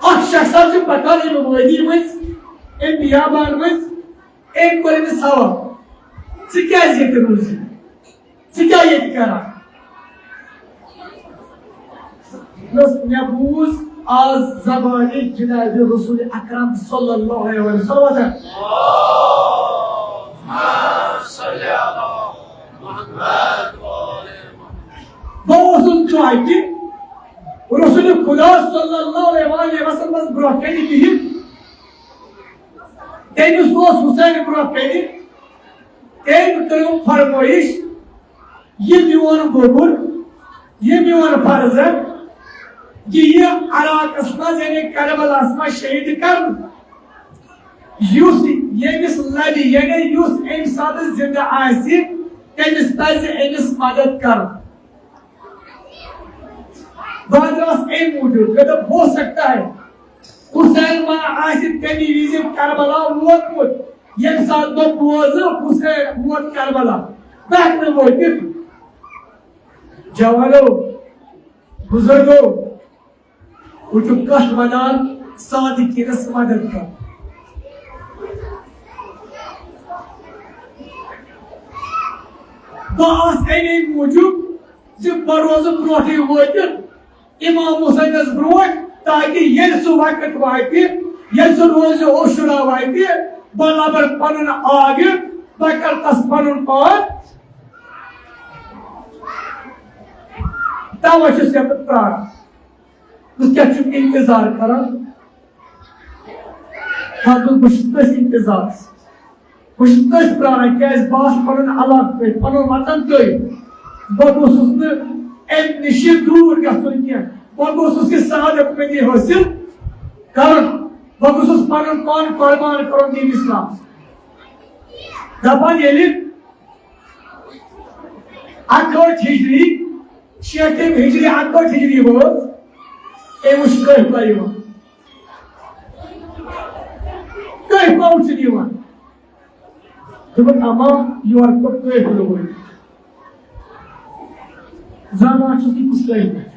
اکھ شخص حظ چھُ پکان أمۍ وٲدی مٔنٛزۍ، أمۍ بیابان مٔنٛزۍ، أمۍ کوٚر أمِس سوال، "ژٕ کیٛازِ ییٚتہِ روٗزِ؟ ژٕ کیٛاہ ییٚتہِ کران؟" دوٚپنَس، "مےٚ بوٗز آز زبانہِ جناب رسول اکرم صلی اللہ علیہ وسلم۔" بہٕ اوسُس جایہِ کہِ رسول خدا صلی اللہ علیہ وآلہ وسلمس برونٛہہ کنہِ بِہِتھ۔ تٔمِس اوس حسین برونٛہہ کنہِ۔ تٔمۍ کٔرٕم فرمٲیش، یہِ میون گوٚبُر، یہِ میون فرزند، یہِ یہِ عراقس منٛز، یعنی کربلاہس منٛز شہید کرنہٕ۔ یُس ییٚمِس لبہِ، یعنی یُس اَمہِ ساتہٕ زندٕ آسہِ، تٔمِس پزِ أمِس مدد کرُن۔ بہٕ درٛاس اَمہِ موٗجوٗب، مےٚ دوٚپ، ہو سکتا ہے حسین ما آسہِ تَمی وِزِ کربلا ووتمُت، ییٚمہِ ساتہٕ بہٕ بوزٕ حسین ووت کربلا۔ بہٕ ہٮ۪کہٕ نہٕ وٲتِتھ۔ جوانو، بزرگو، وۄنۍ چھُ کتھ ونان صادقینس مدد کر۔ بہٕ آس اَمے موٗجوٗب زِ بہٕ روزٕ برونٛٹھٕے وٲتِتھ امام حسینس برونٛٹھ، تاکہ ییٚلہِ سُہ وقت واتہِ، ییٚلہِ سُہ روزِ عاشورا واتہِ، بہٕ لبہٕ پنُن آگہِ، بہٕ کرٕ تس پنُن پان۔ توے چھُس یتھ پراران۔ بہٕ کیٛاہ چھُس انتظار کران؟ ہا، بہٕ، بہٕ چھُس تٔتھۍ انتظارس۔ بہٕ چھُس تٔتھۍ پراران، کیٛازِ بہٕ آسہٕ پنُن علاقہٕ تٔتھۍ، پنُن وطن تٔتھۍ۔ بہٕ گوٚژھُس نہٕ امہِ نِش دوٗر گژھُن کینٛہہ۔ بہٕ گوٚژھُس یہِ سعادت مندی حٲصِل کرُن۔ بہٕ گوٚژھُس پنُن پان قربان کرُن دین اسلام۔ دپان ییٚلہِ اکہٲٹھ ہجری، شیٹھم ہجری، اکہٲٹھ ہجری وٲژ، أمۍ وٕچھ کٔہۍ پَے یِوان۔ کٔہۍ پَے وٕچھِتھ یِوان۔ دوٚپُن، اما یورٕ کوٚت کٔہۍ پھِرِ وٲتۍ۔ زانان چھُس نہٕ کُس کٔہۍ وٕچھ۔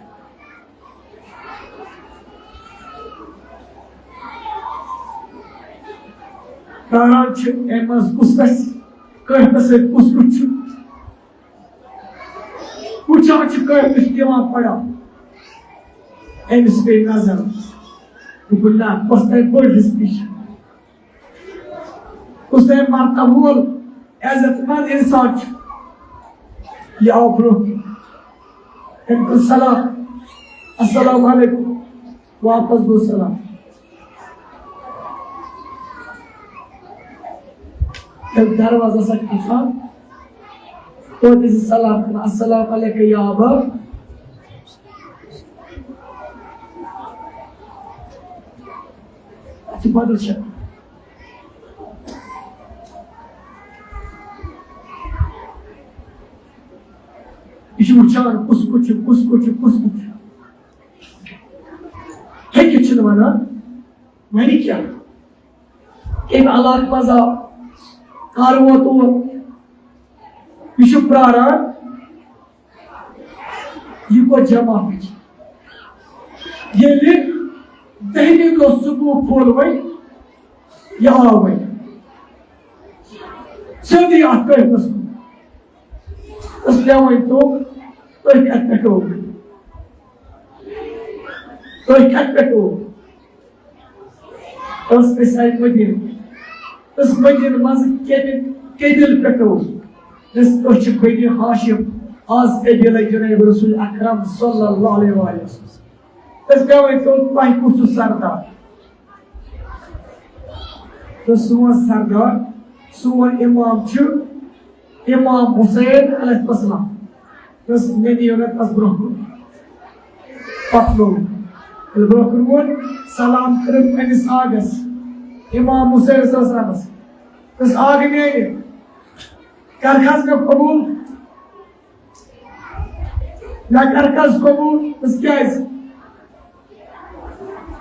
پرٛاران چھِ أمۍ منٛز کُس گژھِ، کٔہۍ تہٕ سۭتۍ کُس کُس چھُ۔ وٕچھان چھِ کٔہۍ تہٕ چھِ دِوان پڑا۔ أمِس پیٚیہِ نظر۔ دوٚپُن، نہ، کۄس تام بٔڑ ہستی چھِ۔ کُس تام مرتبہٕ وول عزت مند انسان چھُ۔ یہِ آو برونٛہہ۔ أمۍ کوٚر سلام، السلام علیکم۔ واپس گوٚو سلام۔ ییٚلہِ دروازس اَتھِ گژھان، توتہِ ٲسۍ سلام کران، "السلام علیکم یا ابا۔" اَتھ چھِ بدل شکل۔ یہِ چھُ وٕچھان، کُس کُس چھُ، کُس کُس چھُ، کُس کُس چھُ۔ ہیٚکِتھ چھِنہٕ وَنان، وَنہِ کیٛاہ؟ کَمہِ علاقہٕ منٛز آو؟ کَر ووت اور؟ یہِ چھُ پرٛاران، یہِ گوٚو جمع۔ ییٚلہِ دٔہمہِ دۄہ صُبح پھوٚل وۄنۍ، یہِ آو وۄنۍ۔ سیوٚدُے اَتھ کٔٹھِس کُن۔ تہٕ مےٚ ؤنۍ تو، تُہۍ کَتہِ پٮ۪ٹھ ہو؟ تُہۍ کَتہِ پٮ۪ٹھ ہو؟ تہٕ أسۍ آیہِ مدیٖنہٕ۔ تہٕ مدیٖنہٕ منٛز کَمہِ قبیٖلہٕ پٮ۪ٹھ ہو؟ تہٕ أسۍ چھِ بنی ہاشم، از قبیٖلہٕ جناب رسول اکرم صلی اللہ علیہ وآلہ وسلم۔ تہٕ مےٚ ؤنۍ تو، تۄہہِ کُس چھُ سردار؟ تہٕ سون سردار، سون امام چھُ امام حسین علیہ السلام۔ تہٕ مےٚ نِیو نہٕ تَس برونٛہہ کُن پَکنوو۔ ییٚلہِ برونٛہہ کُن ووت، سلام کٔرٕم أمِس آغس، امام حسین صٲب صٲبس۔ تہٕ آغ میٛانہِ، کَرکھَس مےٚ قبوٗل، مےٚ کَرکھَس قبوٗل۔ تہٕ کیٛازِ؟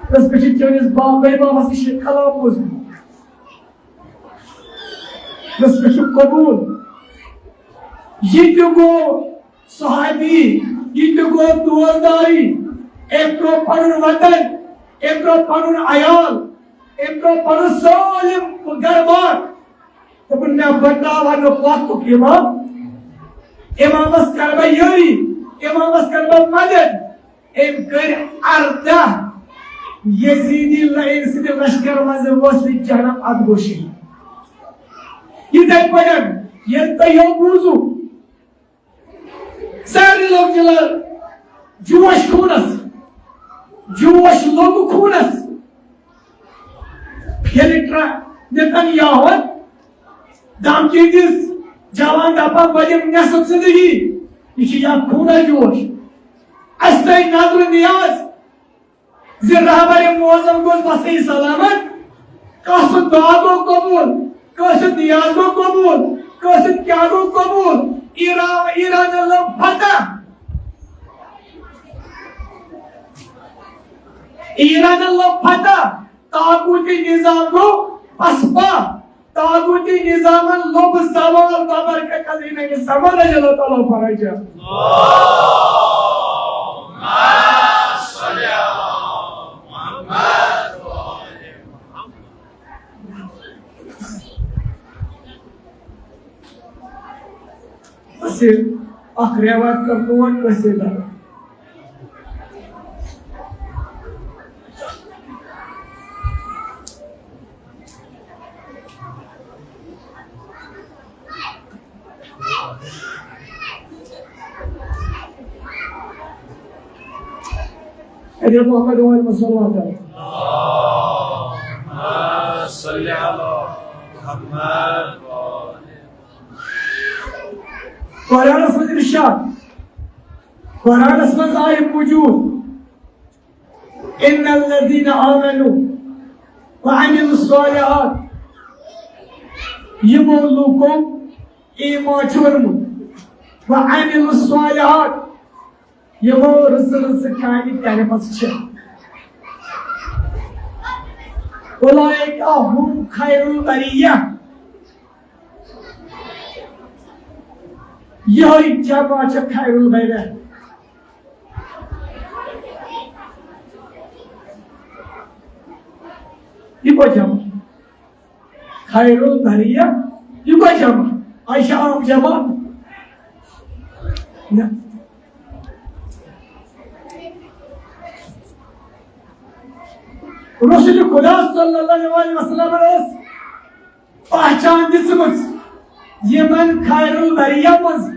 تہٕ مےٚ چھُ چٲنِس با-، بٔڈۍ بابَس نِش یہِ کلام بوٗزمُت۔ بس مےٚ چھُ قبوٗل۔ یہِ تہِ گوٚو صحابی، یہِ تہِ گوٚو دوستداری، أمۍ ترٛوو پنُن وطن، أمۍ ترٛوو پنُن عیال، أمۍ ترٛوو پنُن سٲلِم گرٕ بار۔ دوٚپُن، مےٚ بچاوہا نہٕ وقتُک امام، امامس کرٕ بہٕ یٲری، امامس کرٕ بہٕ مدد۔ أمۍ کٔرۍ ارداہ یزیدی لعین سٕنٛدِ لشکر منٛز ؤژھۍ جہنم اَتھ گوٚو شہیٖد۔ یِتھَے پٲٹھۍ ییٚلہِ تۄہہِ یہِ بوٗزُو، سارنٕے لوٚگ دِلہٕ جوش خوٗنس، جوش لوٚگ خوٗنس۔ ییٚلہِ ٹرٛ-، نتن یاہوٗہن دھمکی دِژ، جوان دپان، بہٕ دِمہٕ نٮ۪صٕف زندگی۔ یہِ چھُ یا خوٗنہ جوش۔ اَسہِ تھٲے نظرِ نیاز زِ رہبر معظم گوٚژھ گژھٕنۍ سلامت۔ کٲنٛسہِ ہُنٛد دعا گوٚو قبوٗل، کٲنٛسہِ ہُنٛد نیاز گوٚو قبوٗل، کٲنٛسہِ ہُنٛد کیٛاہ گوٚو قبوٗل؟ ایران، ایرانن لوٚب فتح، ایرانن لوٚب فتح، طاغوتی نظام گوٚو پسپا۔ طاغوتی نظامن لوٚب زوال، بابرکت عظیم زمان رضی اللہ تعالیٰ عنہ فرمایا۔ بس اکھ ریوایت کر نوٹ کٲنٛسہِ دار۔ اے محمد وعلی محمد صلی اللہ علیہ وسلم۔ صلی علی محمد۔ قرآنس منٛز ارشاد، قرآنس منٛز آیہِ موجود، ان الذین آمنوا وعملوا الصالحات، یِمو لوٗکو ایمان چھُ اوٚنمُت، وعملوا الصالحات، یِمو رٕژٕ رٕژٕ کامہِ کَرِمَژٕ چھِ، اولئک هم خیر البریہ، یِہوٚے جمع چھِ خیر البریہ۔ یہِ کۄس جمع؟ خیر البریہ، یہِ کۄس جمع؟ یہِ چھا عام جمع؟ نہ۔ رسول خدا صلی اللہ علیہ وسلم ٲس پہچان دِژمٕژ یِمن خیر البریہ منٛز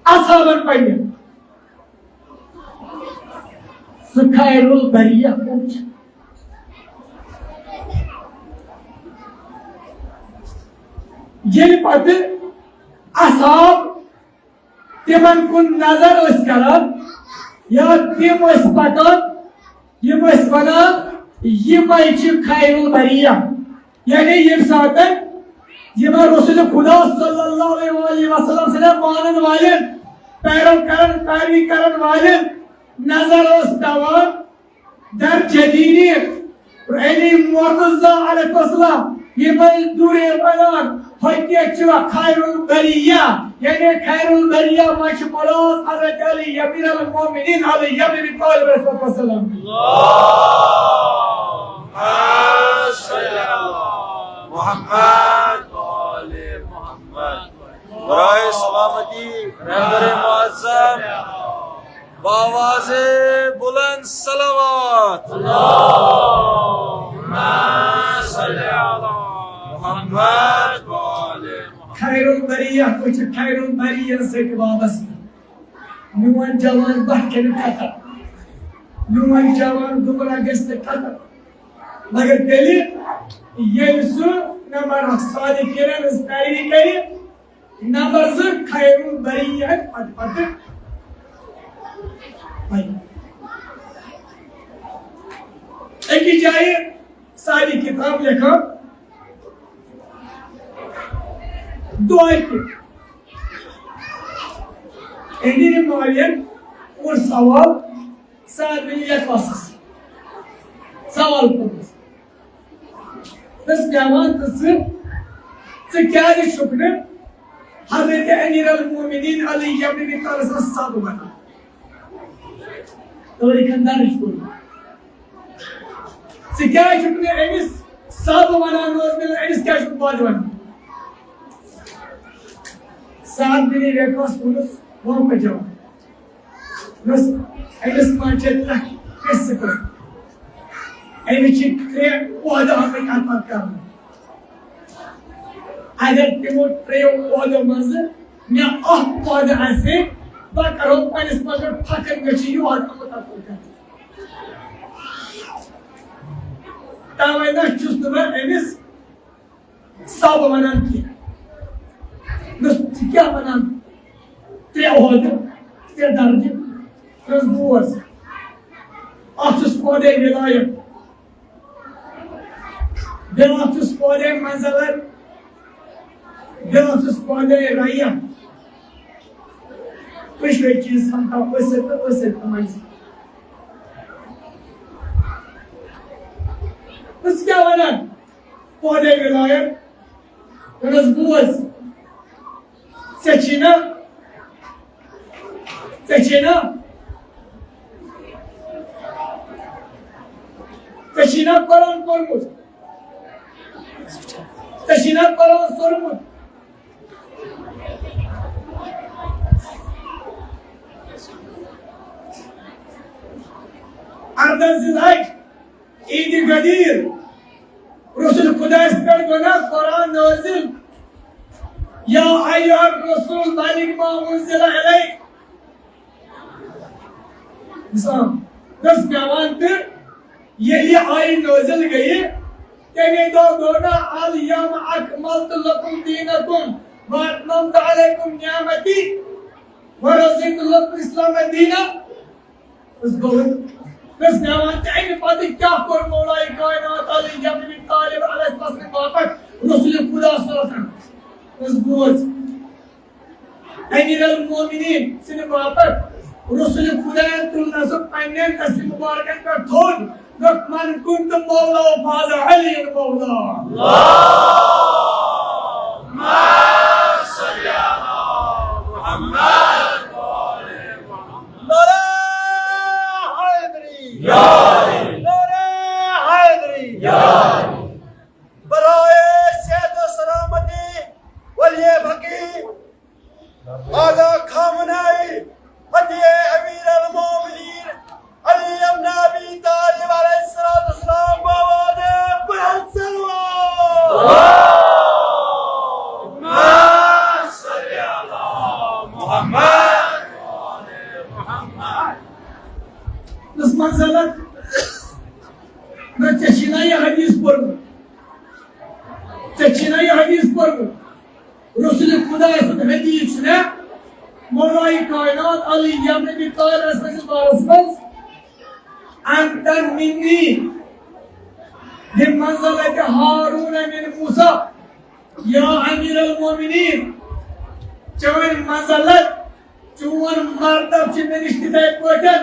اصحابن پننٮ۪ن۔ سُہ خیر البریہ کُن چھُ۔ ییٚلہِ پتہٕ اصحاب تِمن کُن نظر ٲسۍ کران یا تِم ٲسۍ پکان، یِم ٲسۍ ونان، یِمے چھِ خیر البریہ۔ یعنی ییٚمہِ ساتہٕ یِمن رسول خدا صلی اللہ علیہ وآلہ وسلم سٕنٛدٮ۪ن مانن والٮ۪ن، پیرو کرن، پیروی کرن والٮ۪ن نظر ٲس پیوان، در جدیدی علی مرتضی علیہ السلام، یِمے دوٗرے ونان، ہوٚتہِ چھُ خیر البریہ، یعنی خیر البریہ منٛز چھُ مراد حضرت علی امیر المومنین علیہ ابن ابی طالب علیہ الصلوۃ والسلام۔ اللهم صل علی محمد و آل محمد۔ برائے سلامتی رہبر معظم، بآواز بلند صلوات۔ اللهم صل علی محمد و آل محمد۔ خیر البریہ، تُہۍ چھِو خیر البریہ سۭتۍ وابستہٕ۔ میون جوان بہہ کٔرِتھ قتل، میون جوان گمراہ گژھِ نہٕ قتل۔ مگر تیٚلہِ ییٚلہِ سُہ نمبر اکھ صادقیٖنن ہٕنٛز پیروی کرِ، نمبر زٕ خیر البریہ پتہٕ پتہٕ پکہِ۔ أکِس جایہِ صاحبِ کتاب لیکھان دعا کہِ أمیٖرِ معاویَن کوٚر سوال سعد بن وقاصس۔ سوال کوٚرمُت۔ دوٚپُس، مےٚ وَن تہٕ ژٕ، ژٕ کیٛازِ چھُکھ نہٕ حضرت امیر المومنین علی ابن ابی طالبس سب ونان؟ تٲریٖخن درٕج کوٚرمُت۔ ژٕ کیٛازِ چھُکھ نہٕ أمِس سب ونان؟ نوز باللہ، أمِس کیٛازِ چھُکھ بد ونان؟ سعد بن وقاص ووٚنُس واپس جواب۔ بس، أمِس منٛز چھِ ترٛےٚ قٕصہٕ۔ أمِس چھِ ترٛےٚ عہدٕ آمٕتۍ عطا کرنہٕ۔ اگر تِمو ترٛیٚیو عہدو منٛزٕ مےٚ اکھ عہدٕ آسہِ ہے، بہٕ کرو پننِس پانس پٮ۪ٹھ فخر، مےٚ چھُ یہِ عہدٕ آمُت عطا کرنہٕ۔ توے نہ چھُس نہٕ بہٕ أمِس سب ونان کینٛہہ۔ دوٚپُس، ژٕ کیٛاہ ونان؟ ترٛےٚ عہدٕ، ترٛےٚ درجہٕ۔ دوٚپُس، بوز۔ اکھ چھُس عہدے ولایت، بیٛاکھ چھُس عہدے منزلت، بیٛاکھ چھُس عہدے رعیت۔ دۄشوے چیٖز سمکھاو ٲسِتھ تہٕ ٲسِتھ تہٕ منزلت۔ دوٚپُس، ژٕ کیٛاہ ونان؟ عہدے ولایت۔ دوٚپنَس، بوز، ژےٚ چھی نا، ژےٚ چھی نا، ژےٚ چھی نا قرآن پوٚرمُت؟ ژےٚ چھی نا قرآن سوٚرمُت؟ اردہ ذی الحج، عید غدیر، رسول خدایس پٮ۪ٹھ گوٚو نا قرآن نازل، یا ایھا الرسول بلغ ما انزل الیک۔ مثال، بس مےٚ وَن تہٕ ییٚلہِ یہِ آیہِ نازل گٔیہِ، تَمے دۄہ گوٚو نا الیوم اکملت لکم دینکم واتممت علیکم نعمتی ورضیت لکم الاسلام دینا۔ أسۍ گوٚو، أسۍ نِوان تہِ اَمہِ پتہٕ کیٛاہ کوٚر مولایہِ کائنات علی ابن ابی طالب علیہ السلام سٕنٛدِ باپتھ رسول خدا صلی اللہ علیہ وسلم۔ أسۍ بوز، امیر المومنین سٕنٛدِ باپتھ رسول خدایَن تُل نہ سُہ پننٮ۪ن دستہِ مبارکن پٮ۪ٹھ تھوٚد، دوٚپُکھ، من کنت مولاه فهذا علی مولا۔ اللهم صل على محمد۔ نعرہ حیدری! یا علی! نعرہ حیدری! یا علی! برائے صحت و سلامتی ولی فقیر، اعلیٰ خامنہ ای، ہدیہ امیر المومنین علی ابن ابی طالب علیہ الصلوۃ والسلام بابا دے بلند صلوات۔ اللهم صل علی محمد۔ دس منزلت، نہ ژےٚ چھی نا یہِ حدیث پوٚرمُت؟ ژےٚ چھی نا یہِ حدیث پوٚرمُت؟ رسول خدا سُنٛد حدیث چھُ مےٚ مولای کائنات علی ابن ابی طالب سٕنٛدِس بارس منٛز، انت منی بمنزلت ہارون من موسیٰ۔ یا امیر المومنین، چٲنۍ منزلت، چون مرتب چھُ مےٚ نِش تِتھے پٲٹھۍ،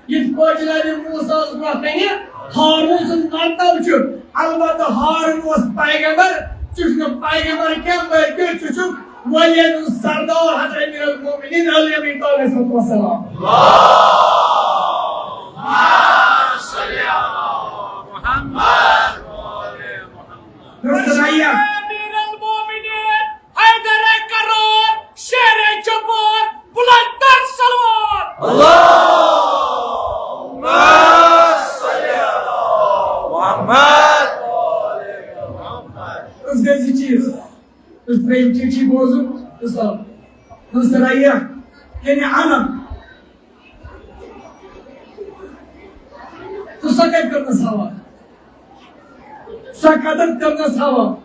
یِتھ پٲٹھۍ جناب موسیٰ اوس برٛونٛہہ کنہِ ہارون سُنٛد مرتب چھُ۔ البتہ ہارون اوس پیغمبر، ژٕ چھُکھ نہٕ پیغمبر کینٛہہ، بلکہِ ژٕ چھُکھ ولین ہُنٛد سردار حضرت امیر المومنین علی ابن ابی طالب علیہ الصلوۃ والسلام۔ درست رعیہ۔ امیر المومنین حیدر کرار، شیر جبار، بلند تر صلوات۔ اللهم صل علی محمد۔ درست گٔے زٕ چیٖز۔ درست ترٛیٚیِم چیٖز چھُ بوزُن، درست۔ درست رعیہ، یعنی علم۔ تہٕ سۄ کَتہِ کٔرنَس حوالہٕ؟ سۄ قدر کٔرنَس حوالہٕ۔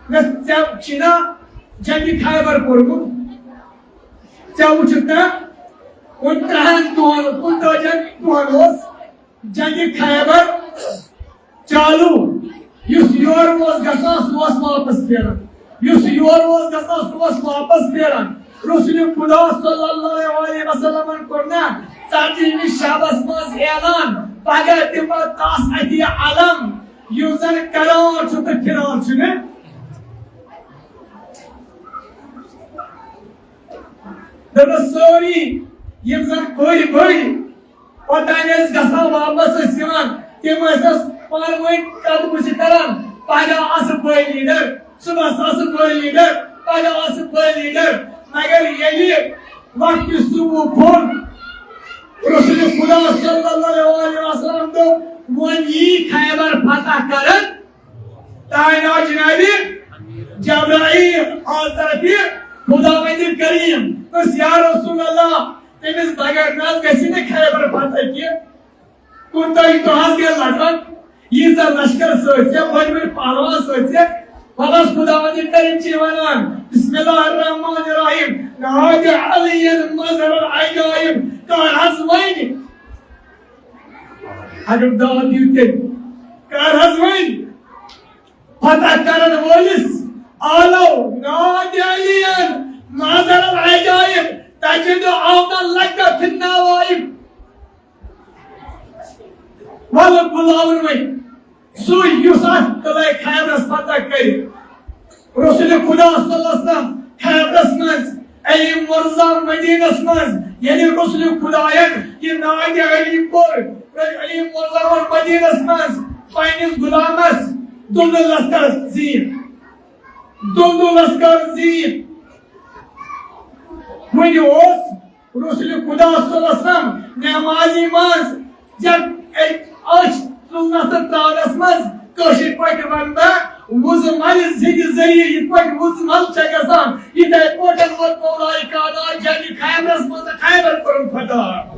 مےٚ، ژےٚ چھُے نا جنگِ خیبر پوٚرمُت؟ ژےٚ وُچھُتھ نا کُنترٕہن دۄہن، کُنتٲجِہن دۄہن اوس جنگِ خیبر چالو؟ یُس یورٕ اوس گژھان، سُہ اوس واپس پھیران۔ یُس یورٕ اوس گژھان، سُہ اوس واپس پھیران۔ رسول خدا صلی اللہ علیہ وسلمن کوٚر نا ژتجی ہمس شبس منٛز اعلان، پگاہ دِمہٕ بہٕ تس اتھِ علم، یُس زن کران چھُ تہٕ پھران چھُ نہٕ۔ دوٚپمَس، سٲری یِم زَن بٔڑۍ بٔڑۍ اوٚتام ٲسۍ گژھان، واپس ٲسۍ یِوان، تِم ٲسۍ اَسہِ پانہٕ ؤنۍ کَتھ بُتھِ کَران، پَگاہ آسہٕ بٔڑۍ لیٖڈَر، صُبحَس آسہٕ بٔڑۍ لیٖڈَر، پَگاہ آسہٕ بٔڑۍ لیٖڈَر۔ مگر ییٚلہِ وقتِ صُبح پھوٚل، رسول خدا صلی اللہ علیہ وسلم دوٚپ، وۄنۍ یی خیبر فتح کَرن۔ تانۍ آو جنابِ جبرائیل آز طرفِ خداوند کریم۔ دوٚپُس، یا رسول اللہ، تٔمِس بغٲر نہ حظ گژھِ نہٕ خیبر فتح کینٛہہ۔ کُنتٲجی دۄہ حظ گٔے لٹن، ییٖژاہ لشکر سۭتۍ ژےٚ، بٔڑۍ بٔڑۍ پہلوان سۭتۍ ژےٚ۔ وَلہٕ حظ خداوند کریم چھِ وَنان، بسم اللہ الرحمن الرحیم، نادِ علیاً مظہر العجائب، کر حظ وۄنۍ۔ اگر داد دِیِو تیٚلہِ، کر حظ وۄنۍ۔ فتح کرن وٲلِس آلو نادِ علیاً مظہر العجائب، تجد عونا لک فی النوائب۔ وَلہٕ بُلاوُن وۄنۍ سُے یُس اَتھ قلعہ خیبرس فتح کرِ۔ رسول خدا صلی اللہ علیہ وسلم خیبرس منٛز، علی مرزا مدینس منٛز، ییٚلہِ رسول خداین یہِ نادِ علی کوٚر، علی مرزا ووٚن مدینس منٛز پننِس غلامس، دُلدُلس کر زیٖن، دُلدُلس کر زیٖن۔ وُنہِ اوس رسول خدا صلی اللہ علیہ وسلم نمازِ منٛز، جب أچھ تُلنس تہٕ ترٛاونس منٛز، کٲشِر پٲٹھۍ ونہٕ بہٕ، وُزٕ ملہِ زِنٛدِ ذٔریعہٕ یِتھ پٲٹھۍ وُزٕ مل چھےٚ گژھان، یِتھے پٲٹھۍ ووت مولائے کائنات جنگِ خیبرس منٛز، خیبر کوٚرُن فتح۔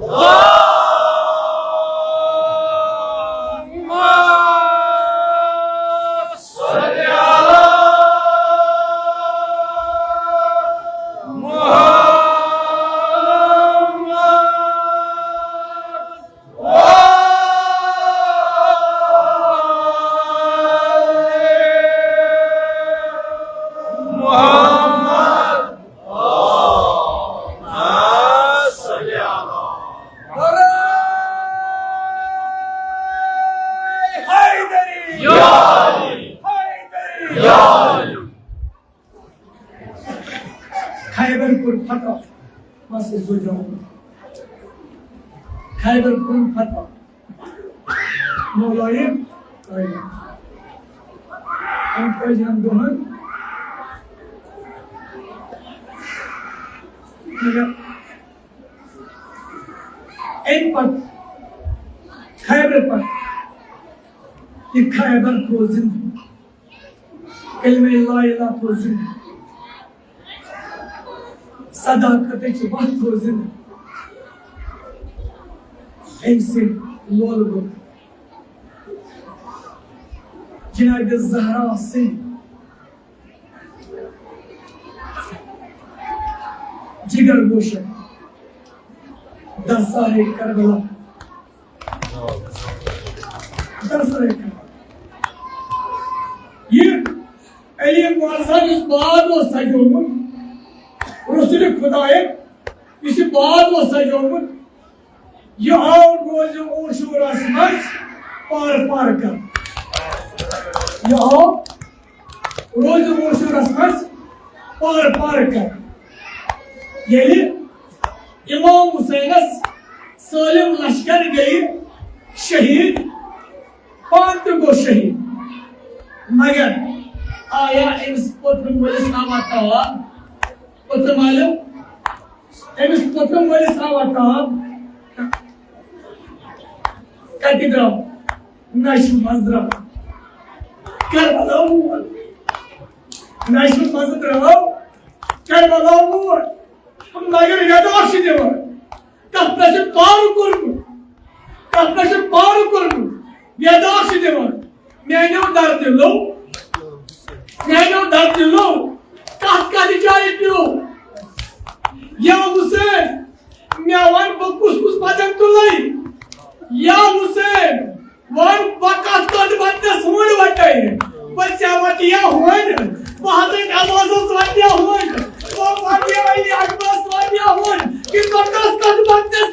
خیبر کوٚر فتح، بس أسۍ زوجاوُن۔ خیبر کوٚر فتح۔ مولایہِ قٲیِم۔ أمۍ پٔزۍ ہن دۄہن۔ مگر اَمہِ پتہٕ، خیبر پتہٕ، یہِ خیبر تھوٚو زِندٕ۔ کلمہ لا الہ تھوٚو زِندٕ۔ صداقتٕچ وَتھ تھوٚو زِندٕ۔ أمۍ سٕنٛدۍ لولہٕ گوٚو جناب زہرا سٕنٛدۍ جگر گوشن در سارے کربلا۔ در سارے کربلا۔ یہِ علی مرزا یُس باغ اوس سجومُت، رسول خدایَن یُس یہِ باغ اوس سجومُت، یہِ آو روزِ عاشورس منٛز پار پار کر۔ یہِ آو روزِ عاشورس منٛز پار پار کر۔ ییٚلہِ امام حسینس سٲلِم لشکر گٔیہِ شہید، پانہٕ تہِ گوٚو شہید، مگر آیا أمِس پوٚتُم وٲلِس آوا تاب؟ پوٚتُم مٲلِو، أمِس پوٚتُم وٲلِس آوا تاب؟ کتہِ درٛاو؟ نشہِ منٛز درٛاو کربلا وول۔ نشہِ منٛز درٛاو کربلا وول۔ مگر وٮ۪داکھ چھِ دِوان۔ تَتھ پٮ۪ٹھ چھُ پاورٕ کوٚرمُت۔ تَتھ پٮ۪ٹھ چھُ پاورٕ کوٚرمُت۔ وٮ۪داکھ چھِ دِوان۔ میانیو دردِ لو، میانیو دردِ لو، کتھ کتھ جایہِ پیو؟ یا حسین، مےٚ وَن بہٕ کُس کُس بدن تُلے؟ یا حسین، وَن بہٕ کتھ کتھ بدنس ہُنٛڈ وٹے؟ بہٕ ژےٚ وٹیا ہُنٛڈ، بہٕ حضرت عباسس وٹیا ہُنٛڈ، بہٕ وٹیا علی اکبرس وٹیا ہُنٛڈ، کِنہٕ بہٕ کتھ کتھ بدنس